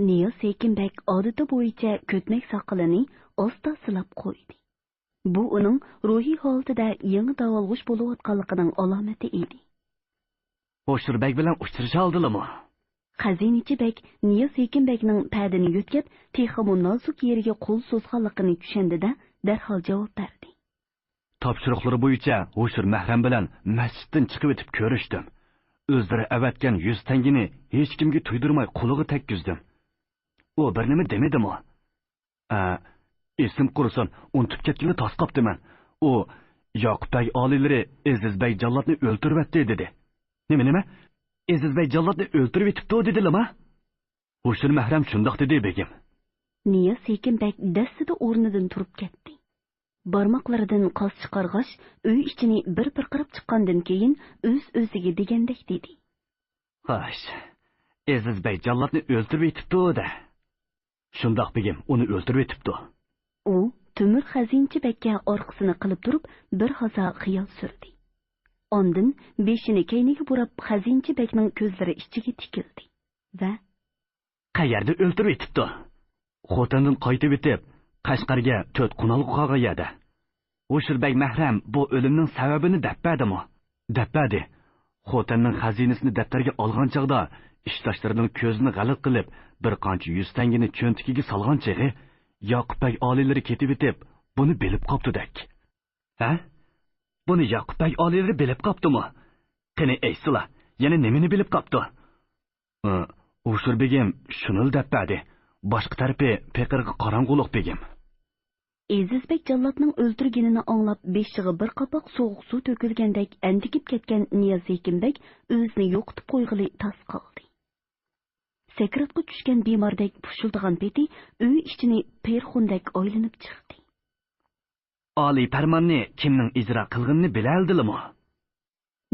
نىياز ھېكىم بەگ ئادىتى بويىچە كۆتمەك ساقىلىنى ئاستا سىلاپ قويدى. بۇ ئۇنىڭ روھىي ھالىتىدە يېڭى داۋالغۇش بولۇۋاتقانلىقىنىڭ ئالامىتى ئىدى. ھوشۇر بەگ بىلەن ئۇچرىشالدىلىمۇ؟ خەزىنىچى بەگ نىياز ھېكىم بەگنىڭ پەدىنى يۆتكەپ، تېخىمۇ نازۇك يېرىگە قول سوزغانلىقىنى چۈشەندى-دە، دەرھال جاۋاب بەردى. تاپشۇرۇقلىرى بويىچە ھوشۇر مەھرەم بىلەن مەسچىتتىن چىقىۋېتىپ كۆرۈشتۈم. ئۆزلىرى ئەۋەتكەن يۈز تەڭگىنى ھېچكىمگە تۇيدۇرماي قولىغا تەگكۈزدۈم. ئۇ بىر نېمە دېمىدىمۇ؟ ئە، ئېسىم قۇرسۇن، ئۇنتۇپ كەتكىلى تاس قاپتىمەن. ئۇ، ياقۇپ بەگ ئالىيلىرى ئېزىز بەگ جاللاتنى ئۆلتۈرۈۋەتتى، دېدى. نېمە، نېمە؟ ئېزىز بەگ جاللاتنى ئۆلتۈرۈۋېتىپتۇ، دېدىلىما؟ ھوشۇر مەھرەم شۇنداق دېدى، بېگىم. نىياز ھېكىم بەگ دەسسىدە ئورنىدىن تۇرۇپ كەتتى. بارماقلىرىدىن قاز چىقارغاچ، ئۆي ئىچىنى بىر پىرقىراپ چىققاندىن كېيىن، ئۆز-ئۆزىگە دېگەندەك دېدى. خوش، ئېزىز بەگ جاللاتنى ئۆلتۈرۈۋېتىپتۇ-دە. شۇنداق، بېگىم، ئۇنى ئۆلتۈرۈۋېتىپتۇ. ئۇ تۆمۈر خەزىنىچى بەگكە ئارقىسىنى قىلىپ تۇرۇپ، بىر ھازا خىيال سۈردى. ئاندىن بېشىنى كەينىگە بۇراپ، خەزىنىچى بەگنىڭ كۆزلىرى ئىچىگە تىكىلدى ۋە قەيەردە ئۆلتۈرۈۋېتىپتۇ؟ خوتەندىن قايتىۋېتىپ، قەشقەرگە تۆت قۇنالغۇ قالغان يەردە. ھوشۇر بەگ مەھرەم بۇ ئۆلۈمنىڭ سەۋەبىنى دەپ بەردىمۇ؟ دەپ بەردى. خوتەننىڭ خەزىنىسىنى دەپتەرگە ئالغان چاغدا، ئىشداشلىرىنىڭ كۆزىنى غەلىتە قىلىپ، بىر قانچە يۈز تەڭگىنى چۆنتىكىگە سالغان چېغى، ياقۇپ بەگ ئالىيلىرى كېتىۋېتىپ، بۇنى بىلىپ قاپتۇدەك. ھە؟ بۇنى ياقۇپ بەگ ئالىيلىرى بىلىپ قاپتۇمۇ؟ قېنى ئېيتسىلا، يەنە نېمىنى بىلىپ قاپتۇ؟ ئى، ھوشۇر بېگىم شۇنىلا دەپ بەردى. باشقا تەرىپى پېقىرغا قاراڭغۇلۇق، بېگىم. ئېزىز بەگ جاللاتنىڭ ئۆلتۈرگىنىنى ئاڭلاپ، بېشىغا بىر قاپاق سوغۇق سۇ تۆكۈلگەندەك ئەندىكىپ كەتكەن نىياز ھېكىم بەگ ئۆزىنى يوقىتىپ قويغىلى تاس قالدى. سەكراتقا چۈشكەن بىماردەك پۇشۇلدىغان پېتى ئۆي ئىچىنى پېرخوندەك ئايلىنىپ چىقتى. ئالىي پەرماننى كىمنىڭ ئىجرا قىلغىنىنى بىلەلىدىلىمۇ؟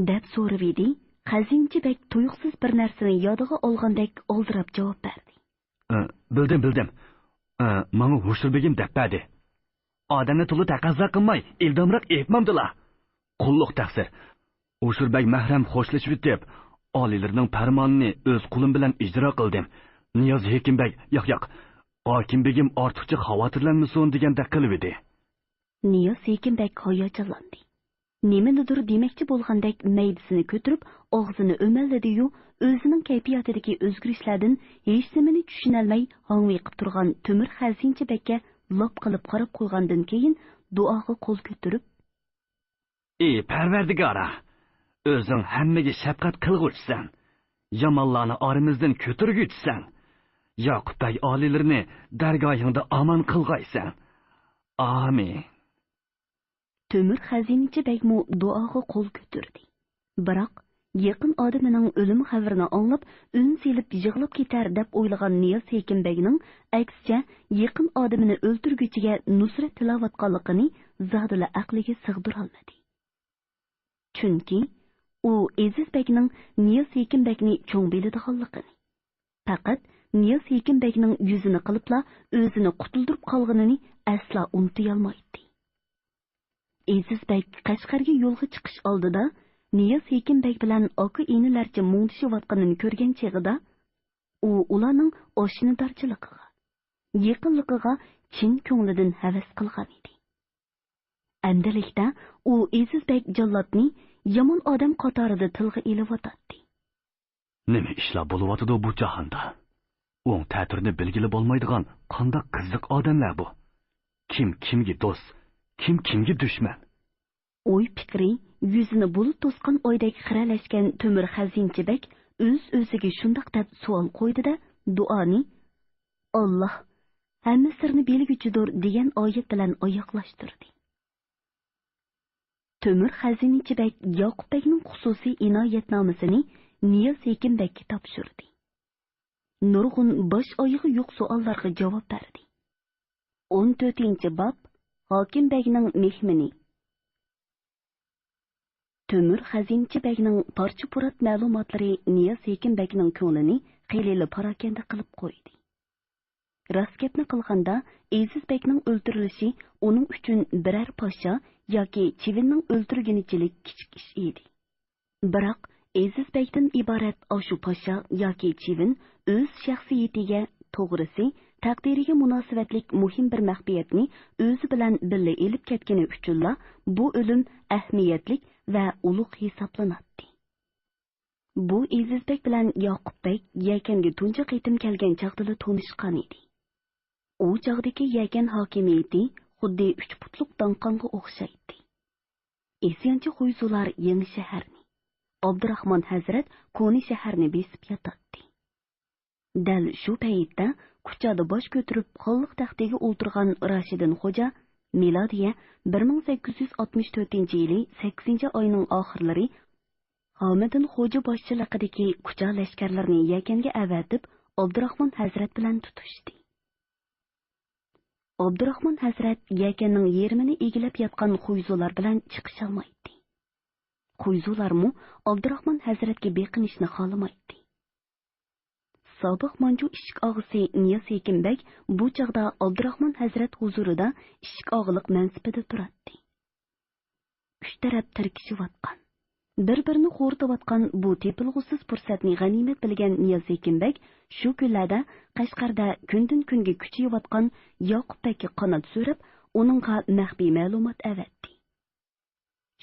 دەپ سورىۋىدى. خەزىنىچى بەگ تۇيۇقسىز بىر نەرسىنى يادىغا ئالغاندەك ئالدىراپ جاۋاب بەردى. ئى، بىلدىم، بىلدىم. ئى، ماڭا ھوشۇر بېگىم دەپ بەردى. ئادەمنى تولا تەقەززا قىلماي، ئىلدامراق ئېيتمامدىلا. قۇللۇق تەقسىر. ھوشۇر بەگ مەھرەم خوشلىشىۋېتىپ، ئالىيلىرىنىڭ پەرمانىنى ئۆز قولۇم بىلەن ئىجرا قىلدىم. نىياز ھېكىم بەگ، ياق، ياق، ھاكىم بېگىم ئارتۇقچە خاۋاتىرلەنمىسۇن دېگەندەك قىلىۋىدى. نىياز ھېكىم بەگ ھاياجانلاندى. نېمىنىدۇر دېمەكچى بولغاندەك مەيدىسىنى كۆتۈرۈپ، ئاغزىنى ئۆمەللىدى-يۇ، ئۆزىنىڭ كەيپىياتىدىكى ئۆزگىرىشلەردىن ھېچنېمىنى چۈشىنەلمەي ھاڭۋېقىپ تۇرغان تۆمۈر خەزىنىچى بەگكە لاپ قىلىپ قاراپ قويغاندىن كېيىن، دۇئاغا قول كۆتۈرۈپ، ئى پەرۋەردىگارا، ئۆزۈڭ ھەممىگە شەپقەت قىلغۇچىسەن، يامانلارنى ئارىمىزدىن كۆتۈرگۈچىسەن. ياقۇپ بەگ ئالىيلىرىنى دەرگاھىڭدا ئامان قىلغايسەن. ئامىن. تۆمۈر خەزىنىچى بەگمۇ دۇئاغا قول كۆتۈردى. بىراق، يېقىن ئادىمىنىڭ ئۆلۈم خەۋىرىنى ئاڭلاپ، ئۈن سېلىپ يىغلاپ كېتەر دەپ ئويلىغان نىياز ھېكىم بەگنىڭ، ئەكسىچە، يېقىن ئادىمىنى ئۆلتۈرگۈچىگە نۇسرەت تىلەۋاتقانلىقىنى زادىلا ئەقلىگە سىغدۇرالمىدى. چۈنكى ئۇ ئېزىز بەگنىڭ نىياز ھېكىم بەگنى چوڭ بىلىدىغانلىقىنى، پەقەت نىياز ھېكىم بەگنىڭ يۈزىنى قىلىپلا ئۆزىنى قۇتۇلدۇرۇپ قالغىنىنى ئەسلا ئۇنتۇيالمايتتى. ئېزىز بەگ قەشقەرگە يولغا چىقىش ئالدىدا نىياز ھېكىم بەگ بىلەن ئاكا-ئىنىلەرچە مۇڭدىشىۋاتقىنىنى كۆرگەن چېغىدا، ئۇ ئۇلارنىڭ ئاشنىدارچىلىقىغا، يېقىنلىقىغا چىن كۆڭلىدىن ھەۋەس قىلغانىدى. ئەمدىلىكتە ئۇ ئېزىز بەگ جاللاتنى يامان ئادەم قاتارىدا تىلغا ئېلىۋاتاتتى. نېمە ئىشلار بولۇۋاتىدۇ بۇ جاھاندا؟ ئوڭ تەتۈرنى بىلگىلى بولمايدىغان قانداق قىزىق ئادەملەر بۇ؟ كىم كىمگە دوست، كىم كىمگە دۈشمەن؟ ئوي پىكرى يۈزىنى بۇلۇت توسقان ئايدەك خىرەلەشكەن تۆمۈر خەزىنىچى بەگ ئۆز-ئۆزىگە شۇنداق دەپ سوئال قويدى-دە، دۇئانى «ئاللا ھەممە سىرنى بىلگۈچىدۇر» دېگەن ئايەت بىلەن ئاياغلاشتۇردى. تۆمۈر خەزىنىچى بەگ ياقۇپ بەگنىڭ خۇسۇسىي ئىنايەتنامىسىنى نىياز ھېكىم بەگكە تاپشۇردى. نۇرغۇن باش-ئايىغى يوق سوئاللارغا جاۋاب بەردى. ئون تۆتىنچى باب، ھاكىم بەگنىڭ مېھمىنى. تۆمۈر خەزىنىچى بەگنىڭ پارچە-پۇرات مەلۇماتلىرى نىياز ھېكىم بەگنىڭ كۆڭلىنى خېلىلا پاراكەندە قىلىپ قويدى. راست گەپنى قىلغاندا، ئېزىز بەگنىڭ ئۆلتۈرۈلۈشى ئۇنىڭ ئۈچۈن بىرەر پاشا ياكى چىۋىننىڭ ئۆلتۈرگىنىچىلىك كىچىك ئىش ئىدى. بىراق، ئېزىز بەگدىن ئىبارەت ئاشۇ پاشا ياكى چىۋىن ئۆز شەخسىيىتىگە، توغرىسى، تەقدىرىگە مۇناسىۋەتلىك مۇھىم بىر مەخپىيەتنى ئۆزى بىلەن بىللە ئېلىپ كەتكىنى ئۈچۈنلا بۇ ئۆلۈم ئەھمىيەتلىك ۋە ئۇلۇغ ھېسابلىناتتى. بۇ ئېزىز بەگ بىلەن ياقۇپ بەگ يەكەنگە تۇنجى قېتىم كەلگەن چاغدىلا تونۇشقانىدى. ئۇ چاغدىكى يەكەن ھاكىمىيىتى خۇددى ئۈچ پۇتلۇق داڭقانغا ئوخشايتتى. ئىسيانچى خۇيزۇلار يېڭى شەھەرنى، ئابدۇراخمان ھەزرەت كونا شەھەرنى بېسىپ ياتاتتى. دەل شۇ پەيتتە كۇچادا باش كۆتۈرۈپ خانلىق تەختىگە ئولتۇرغان راشىدىن خوجا، مىلادىيە بىر مىڭ سەككىز يۈز ئاتمىش تۆتىنچى يىلى سەككىزىنچى ئاينىڭ ئاخىرلىرى، ھامىدىن خوجا باشچىلىقىدىكى كۇچا لەشكەرلىرىنى يەكەنگە ئەۋەتىپ، ئابدۇراخمان ھەزرەت بىلەن تۇتۇشتى. ئابدۇراخمان ھەزرەت يەكەننىڭ يېرىمىنى ئىگىلەپ ياتقان خۇيزۇلار بىلەن چىقىشالمايتتى. خۇيزۇلارمۇ ئابدۇراخمان ھەزرەتكە بېقىنىشنى خالىمايتتى. سابىق مانجۇ ئىشىك ئاغىسى نىياز ھېكىم بەگ بۇ چاغدا ئابدۇراخمان ھەزرەت ھۇزۇرىدا ئىشىك ئاغىلىق مەنسىپىدە تۇراتتى. ئۈچ تەرەپ تىركىشىۋاتقان، بىر-بىرىنى خورىتىۋاتقان بۇ تېپىلغۇسىز پۇرسەتنى غەنىيمەت بىلگەن نىياز ھېكىم بەگ شۇ كۈنلەردە قەشقەردە كۈندىن-كۈنگە كۈچىيىۋاتقان ياقۇپ بەگكە قانات سۆرەپ، ئۇنىڭغا مەخپىي مەلۇمات ئەۋەتتى.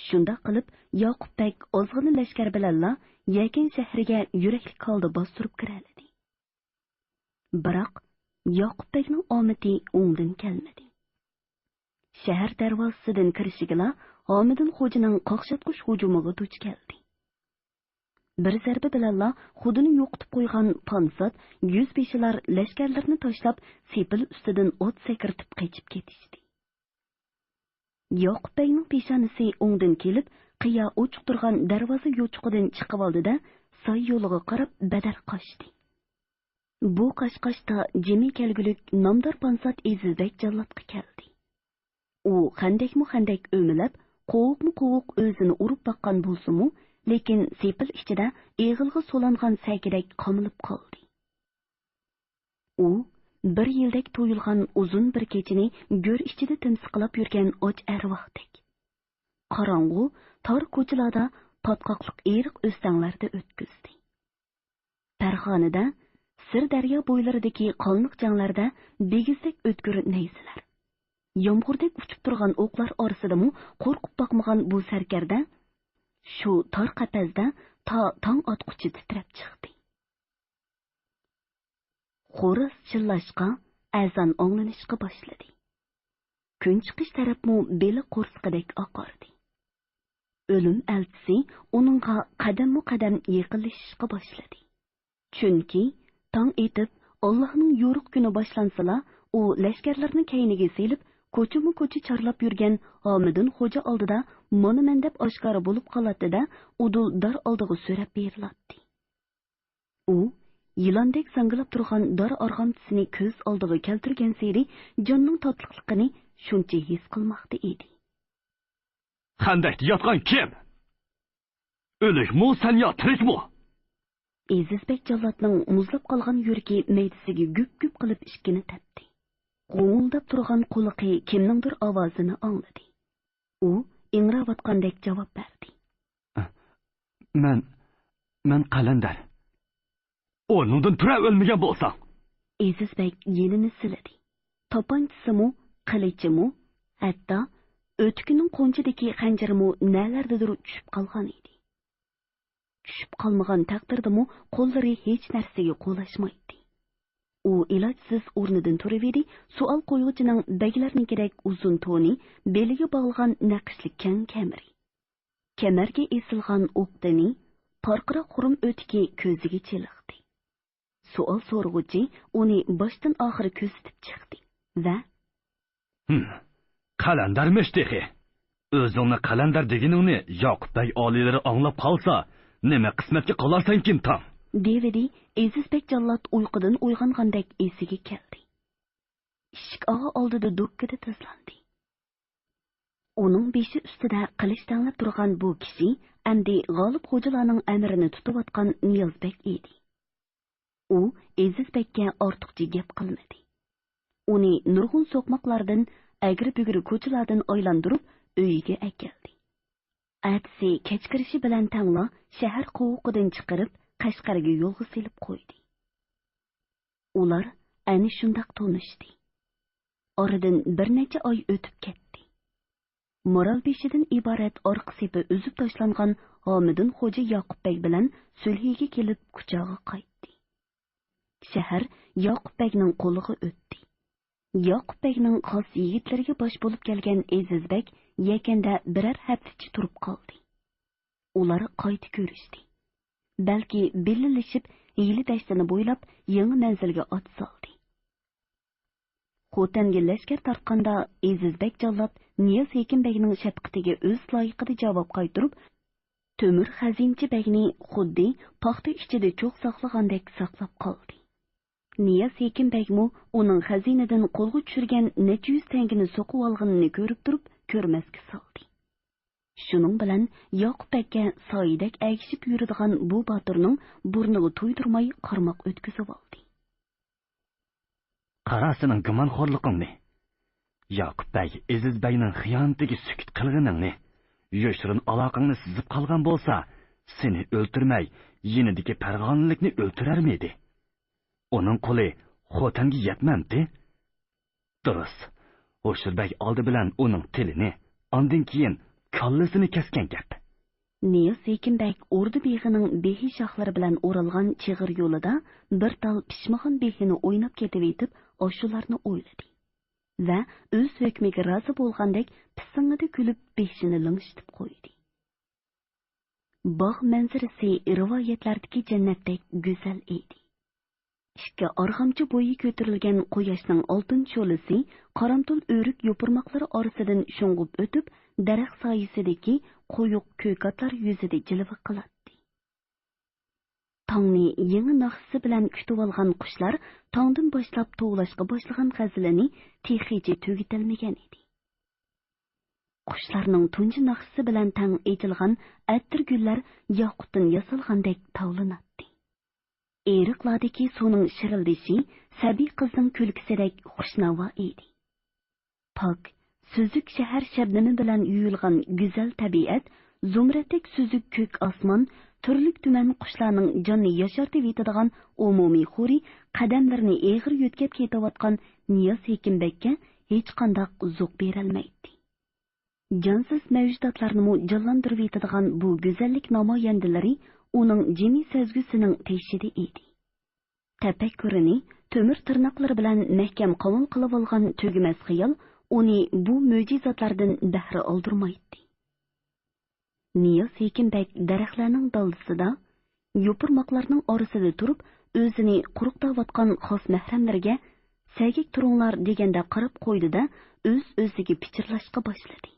شۇنداق قىلىپ، ياقۇپ بەگ ئازغىنە لەشكەر بىلەنلا يەكەن شەھىرىگە يۈرەكلىك ھالدا باستۇرۇپ كىرەلىدى. بىراق، ياقۇپ بەگنىڭ ئامىتى ئوڭدىن كەلمىدى. شەھەر دەرۋازىسىدىن كىرىشىگىلا ھامىدىن خوجىنىڭ قاقشاتقۇچ ھۇجۇمىغا دۇچ كەلدى. بىر زەربە بىلەنلا خۇدىنى يوقىتىپ قويغان پانسات يۈزبېشىلار لەشكەرلىرىنى تاشلاپ، سېپىل ئۈستىدىن ئات سەكرىتىپ قېچىپ كېتىشتى. ياقۇپ بەگنىڭ پېشانىسى ئوڭدىن كېلىپ، قىيا ئوچۇق تۇرغان دەرۋازا يوچۇقىدىن چىقىۋالدى-دە، ساي يولىغا قاراپ بەدەر قاچتى. بۇ قاچقاچتا جىمى كەلگۈلۈك نامدار پانسات ئېزىز بەگ جاللاتقا كەلدى. ئۇ خەندەكمۇ خەندەك ئۆمىلەپ، قوۋۇقمۇ قوۋۇق ئۆزىنى ئۇرۇپ باققان بولسىمۇ، لېكىن سېپىل ئىچىدە ئېغىلغا سولانغان سەكىدەك قامىلىپ قالدى. ئۇ بىر يىلدەك تويۇلغان ئۇزۇن بىر كېچىنى گۆر ئىچىدە تىمسىقلاپ يۈرگەن ئاچ ئەرۋاھتەك، قاراڭغۇ، تار كوچىلاردا، پاتقاقلىق ئېرىق ئۆستەڭلەردە ئۆتكۈزدى. پەرغانىدە، سىر دەريا بويلىرىدىكى قالمىق جەڭلەردە بىگىزدەك ئۆتكۈر نەيزىلەر، يامغۇردەك ئۇچۇپ تۇرغان ئوقلار ئارىسىدىمۇ قورقۇپ باقمىغان بۇ سەركەردە شۇ تار قەپەسدە تا تاڭ ئاتقۇچە تىترەپ چىقتى. خورۇز چىللاشقا، ئەزان ئاڭلىنىشقا باشلىدى. كۈن چىقىش تەرەپمۇ بېلىق قورسىقىدەك ئاقاردى. ئۆلۈم ئەلچىسى ئۇنىڭغا قەدەممۇ قەدەم يېقىنلىشىشقا باشلىدى. چۈنكى تاڭ ئېتىپ، ئاللاھنىڭ يورۇق كۈنى باشلانسىلا، ئۇ لەشكەرلىرىنى كەينىگە سېلىپ، كوچىمۇ كوچا چارلاپ يۈرگەن ھامىدىن خوجا ئالدىدا مانا مەن دەپ ئاشكارا بولۇپ قالاتتى-دە، ئۇدۇل دار ئالدىغا سۆرەپ بېرىلاتتى. ئۇ يىلاندەك زاڭگىلاپ تۇرغان دار ئارغامچىسىنى كۆز ئالدىغا كەلتۈرگەنسېرى جاننىڭ تاتلىقلىقىنى شۇنچە ھېس قىلماقتا ئىدى. خەندەكتە ياتقان كىم؟ ئۆلۈكمۇ سەن يا تىرىكمۇ؟ ئېزىز بەگ جاللاتنىڭ مۇزلاپ قالغان يۈرىكى مەيدىسىگە گۈپ-گۈپ قىلىپ ئىشىكنى تەپتى. غوڭۇلداپ تۇرغان قۇلىقى كىمنىڭدۇر ئاۋازىنى ئاڭلىدى. ئۇ ئىڭراۋاتقاندەك جاۋاب بەردى. مەن، مەن قەلەندەر. ئورنۇڭدىن تۇرە، ئۆلمىگەن بولساڭ! ئېزىز بەگ يېنىنى سىلىدى. تاپانچىسىمۇ، قىلىچىمۇ، ھەتتا ئۆتۈكىنىڭ قونچىدىكى خەنجىرىمۇ نەلەردىدۇر چۈشۈپ قالغان ئىدى. چۈشۈپ قالمىغان تەقدىردىمۇ قوللىرى ھېچ نەرسىگە قولاشمايتتى. ئۇ ئىلاجسىز ئورنىدىن تۇرۇۋىدى، سوئال قويغۇچىنىڭ بەگلەرنىڭكىدەك ئۇزۇن تونى، بېلىگە باغلىغان نەقىشلىك كەڭ كەمىرى، كەمەرگە ئېسىلغان ئوق دېمى، پارقىراق خۇرۇم ئۆتۈكى كۆزىگە چېلىقتى. سوئال سورىغۇچى ئۇنى باشتىن ئاخىر كۆزىتىپ چىقتى ۋە، ھىم، قەلەندەرمىش تېخى. ئۆزۈڭنى قەلەندەر دېگىنىڭنى ياقۇپ بەگ ئالىيلىرى ئاڭلاپ قالسا، نېمە قىسمەتكە قالارسەنكىن تاڭ؟ دېۋىدى ئېزىز بەگ جاللات ئۇيقۇدىن ئويغانغاندەك ئېسىگە كەلدى. ئىشىك ئاغا ئالدىدا دۇككىدە تىزلاندى. ئۇنىڭ بېشى ئۈستىدە قىلىچ تەڭلەپ تۇرغان بۇ كىشى ئەمدى غالىب خوجىلارنىڭ ئەمرىنى تۇتۇۋاتقان نىياز بەگ ئىدى. ئۇ ئېزىز بەگكە ئارتۇقچە گەپ قىلمىدى. ئۇنى نۇرغۇن سوقماقلاردىن، ئەگرى-بۈگرى كوچىلاردىن ئايلاندۇرۇپ ئۆيىگە ئەكەلدى. ئەتىسى كەچ كىرىشى بىلەن تەڭلا شەھەر قوۋۇقىدىن چىقىرىپ، قەشقەرگە يولغا سېلىپ قويدى. ئۇلار ئەنە شۇنداق تونۇشتى. ئارىدىن بىر نەچچە ئاي ئۆتۈپ كەتتى. مارالبېشىدىن ئىبارەت ئارقا سېپى ئۈزۈپ تاشلانغان ھامىدۇن خوجا ياقۇپ بەگ بىلەن سۈلھىگە كېلىپ، كۇچاغا قايتتى. شەھەر ياقۇپ بەگنىڭ قولىغا ئۆتتى. ياقۇپ بەگنىڭ خاس يىگىتلىرىگە باش بولۇپ كەلگەن ئېزىز بەگ يەكەندە بىرەر ھەپتىچە تۇرۇپ قالدى. ئۇلار قايتا كۆرۈشتى. بەلكى بىللىلىشىپ ھىيلە دەشتىنى بويلاپ يېڭى مەنزىلگە ئات سالدى. خوتەنگە لەشكەر تارتقاندا ئېزىز بەگ جاللات نىياز ھېكىم بەگنىڭ شەپقىتىگە ئۆز لايىقىدا جاۋاب قايتۇرۇپ، تۆمۈر خەزىنىچى بەگنى خۇددى پاختا ئىچىدە چوغ ساقلىغاندەك ساقلاپ قالدى. نىياز ھېكىم بەگمۇ ئۇنىڭ خەزىنىدىن قولغا چۈشۈرگەن نەچچە يۈز تەڭگىنى سوقۇۋالغىنىنى كۆرۈپ تۇرۇپ كۆرمەسكە سالدى. شۇنىڭ بىلەن ياقۇپ بەگكە سايىدەك ئەگىشىپ يۈرىدىغان بۇ باتۇرنىڭ بۇرنىغا تويدۇرماي قارماق ئۆتكۈزۈۋالدى. قارا سېنىڭ گۇمانخورلۇقۇڭنى. ياقۇپ بەگ ئېزىز بەگنىڭ خىيانىتىگە سۈكۈت قىلغىنىڭنى، يوشۇرۇن ئالاقەڭنى سېزىپ قالغان بولسا، سېنى ئۆلتۈرمەي، يېنىدىكى پەرغانىلىكنى ئۆلتۈرەرمىدى؟ ئۇنىڭ قولى خوتەنگە يەتمەمتى؟ دۇرۇس، ھوشۇر بەگ ئالدى بىلەن ئۇنىڭ تىلىنى، ئاندىن كېيىن كاللىسىنى كەسكەن گەپ. نىياز ھېكىم بەگ ئوردا بېغىنىڭ بېھى شاخلىرى بىلەن ئورالغان چىغىر يولىدا بىر تال پىشمىغان بېھىنى ئويناپ كېتىۋېتىپ، ئاشۇلارنى ئويلىدى ۋە ئۆز ھۆكمىگە رازى بولغاندەك پىسسىڭىدە كۈلۈپ بېشىنى لىڭشىتىپ قويدى. باغ مەنزىرىسى رىۋايەتلەردىكى جەننەتتەك گۈزەل ئىدى. ئىككى ئارغامچا بويى كۆتۈرۈلگەن قۇياشنىڭ ئالتۇن شولىسى قارامتۇل ئۆرۈك يوپۇرماقلىرى ئارىسىدىن شۇڭغۇپ ئۆتۈپ، دەرەخ سايىسىدىكى قويۇق كۆك ئاتلار يۈزىدە جىلۋە قىلاتتى. تاڭنى يېڭى ناخشىسى بىلەن كۈتۈۋالغان قۇشلار تاڭدىن باشلاپ توۋلاشقا باشلىغان غەزىلىنى تېخىچە تۈگىتەلمىگەن ئىدى. قۇشلارنىڭ تۇنجى ناخشىسى بىلەن تەڭ ئېچىلغان ئەتىر گۈللەر ياقۇتتىن ياسالغاندەك تاۋلىناتتى. ئېرىقلاردىكى سۇنىڭ شىرىلدىشى سەبىي قىزنىڭ كۈلكىسىدەك خۇشناۋا ئىدى. پاك، سۈزۈك شەھەر شەبنىمى بىلەن يۇيۇلغان گۈزەل تەبىئەت، زۇمرەتتەك سۈزۈك كۆك ئاسمان، تۈرلۈك تۈمەن قۇشلارنىڭ جاننى ياشارتىۋېتىدىغان ئومۇمىي خورى قەدەملىرىنى ئېغىر يۆتكەپ كېتىۋاتقان نىياز ھېكىمبەگكە ھېچقانداق زوق بېرەلمەيتتى. جانسىز مەۋجۇداتلارنىمۇ جانلاندۇرۇۋېتىدىغان بۇ گۈزەللىك نامايەندىلىرى ئۇنىڭ جىمى سەزگۈسىنىڭ تېشىدا ئىدى. تەپەككۇرىنى تۆمۈر تىرناقلىرى بىلەن مەھكەم قاۋۇل قىلىۋالغان تۈگىمەس خىيال ئۇنى بۇ مۆجىزاتلاردىن بەھرە ئالدۇرمايتتى. نىياز ھېكىم بەگ دەرەخلەرنىڭ دالدىسىدا، يوپۇرماقلارنىڭ ئارىسىدا تۇرۇپ، ئۆزىنى قۇرۇقداۋاتقان خاس مەھرەملىرىگە سەگەك تۇرۇڭلار دېگەندە قاراپ قويدى-دە، ئۆز-ئۆزىگە پىچىرلاشقا باشلىدى.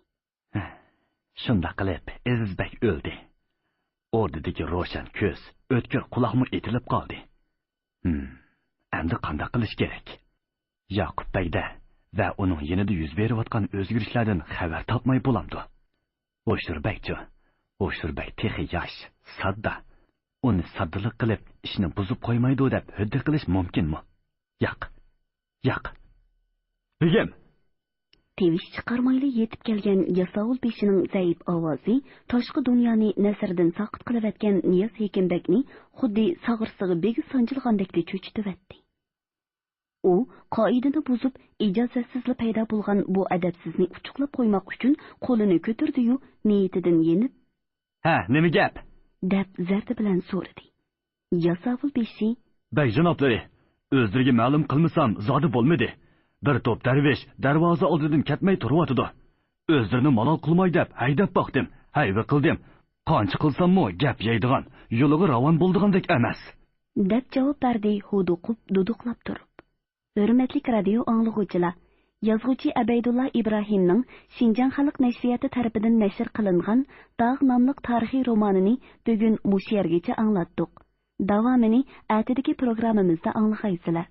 شۇنداق قىلىپ، ئېزىز بەگ ئۆلدى. ئوردىدىكى روشەن كۆز، ئۆتكۈر قۇلاقمۇ ئېتىلىپ قالدى. ھىم، ئەمدى قانداق قىلىش كېرەك؟ ياقۇپ بەگدە ۋە ئۇنىڭ يېنىدا يۈز بېرىۋاتقان ئۆزگىرىشلەردىن خەۋەر تاپماي بولامدۇ؟ ھوشۇر بەگچۇ؟ ھوشۇر بەگ تېخى ياش، ساددا. ئۇنى ساددىلىق قىلىپ، ئىشنى بۇزۇپ قويمايدۇ دەپ ھۆددە قىلىش مۇمكىنمۇ؟ ياق. ياق. بېگىم! تىۋىش چىقارمايلا يېتىپ كەلگەن ياساۋۇل بېشىنىڭ زەئىپ ئاۋازى تاشقى دۇنيانى نەزىرىدىن ساقىت قىلىۋەتكەن نىياز ھېكىمبەگنى خۇددى ساغرىسىغا بېگى سانجىلغاندەكلا چۆچۈتۈۋەتتى. ئۇ قائىدىنى بۇزۇپ، ئىجازەتسىزلا پەيدا بولغان بۇ ئەدەپسىزنى ئۇچۇقلاپ قويماق ئۈچۈن قولىنى كۆتۈردى-يۇ، نىيىتىدىن يېنىپ، ھە، نېمە گەپ؟ دەپ زەردە بىلەن سورىدى. ياساۋۇل بېشى، بەگ جانابلىرى، ئۆزلىرىگە مەلۇم قىلمىسام زادى بولمىدى. بىر توپ دەرۋىش دەرۋازا ئالدىدىن كەتمەي تۇرۇۋاتىدۇ. ئۆزلىرىنى مالال قىلماي دەپ ھەيدەپ باقتىم، ھەيۋە قىلدىم. قانچە قىلساممۇ گەپ يەيدىغان، يولىغا راۋان بولىدىغاندەك ئەمەس. دەپ جاۋاب بەردى ھودۇقۇپ، دۇدۇقلاپ تۇرۇپ. ھۆرمەتلىك رادىيو ئاڭلىغۇچىلار، يازغۇچى ئەبەيدۇللا ئىبراھىمنىڭ شىنجاڭ خەلق نەشرىياتى تەرىپىدىن نەشر قىلىنغان داغ ناملىق تارىخىي رومانىنى بۈگۈن مۇشۇ يەرگىچە ئاڭلاتتۇق. داۋامىنى ئەتىدىكى پروگراممىمىزدا ئاڭلىغايسىلەر.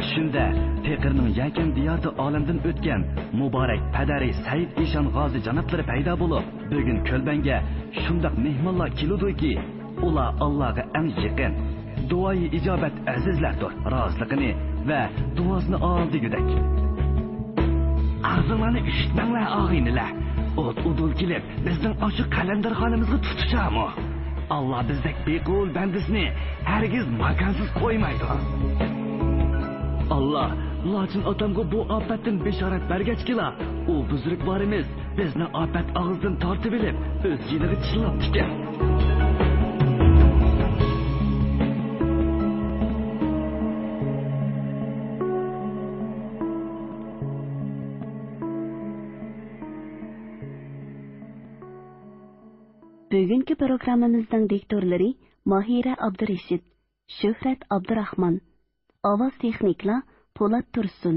چۈشۈمدە پېقىرنىڭ يەكەن دىيارىدا ئالەمدىن ئۆتكەن مۇبارەك پەدەرى سەئىد ئىشان غازى جانابلىرى پەيدا بولۇپ، بۈگۈن كۆلبەڭگە شۇنداق مېھمانلار كېلىدۇكى، ئۇلار ئاللاغا ئەڭ يېقىن، دۇئايى ئىجابەت ئەزىزلەردۇر، رازىلىقىنى ۋە دۇئاسىنى ئال دېگۈدەك. ئاغزىڭلارنى ئۈشۈتمەڭلار، ئاغىنىلەر. ئوت ئۇدۇل كېلىپ، بىزنىڭ ئاشۇ قەلەندەرخانىمىزغا تۇتۇشامۇ؟ ئاللا بىزدەك بىقۇۋل بەندىسىنى ھەرگىز ماكانسىز قويمايدۇ. ئاللا لاچىن ئاتامغا بۇ ئاپەتتىن بېشارەت بەرگەچكىلا، ئۇ بۇزرۇكۋارىمىز بىزنى ئاپەت ئاغزىدىن تارتىۋېلىپ، ئۆز يېنىغا چىللاپتىكەن. بۈگۈنكى پروگراممىمىزنىڭ دىكتورلىرى ماھىرە ئابدۇرېشىت، شۆھرەت ئابدۇراخمان. ئاۋاز تېخنىكلار پولات تۇرسۇن،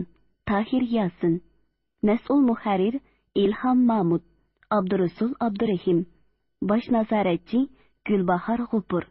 تاھىر ياسىن. مەسئۇل مۇھەررىر ئىلھام مامۇت، ئابدۇرۇسۇل ئابدۇرېھىم. باش نازارەتچى گۈلباھار غوپۇر.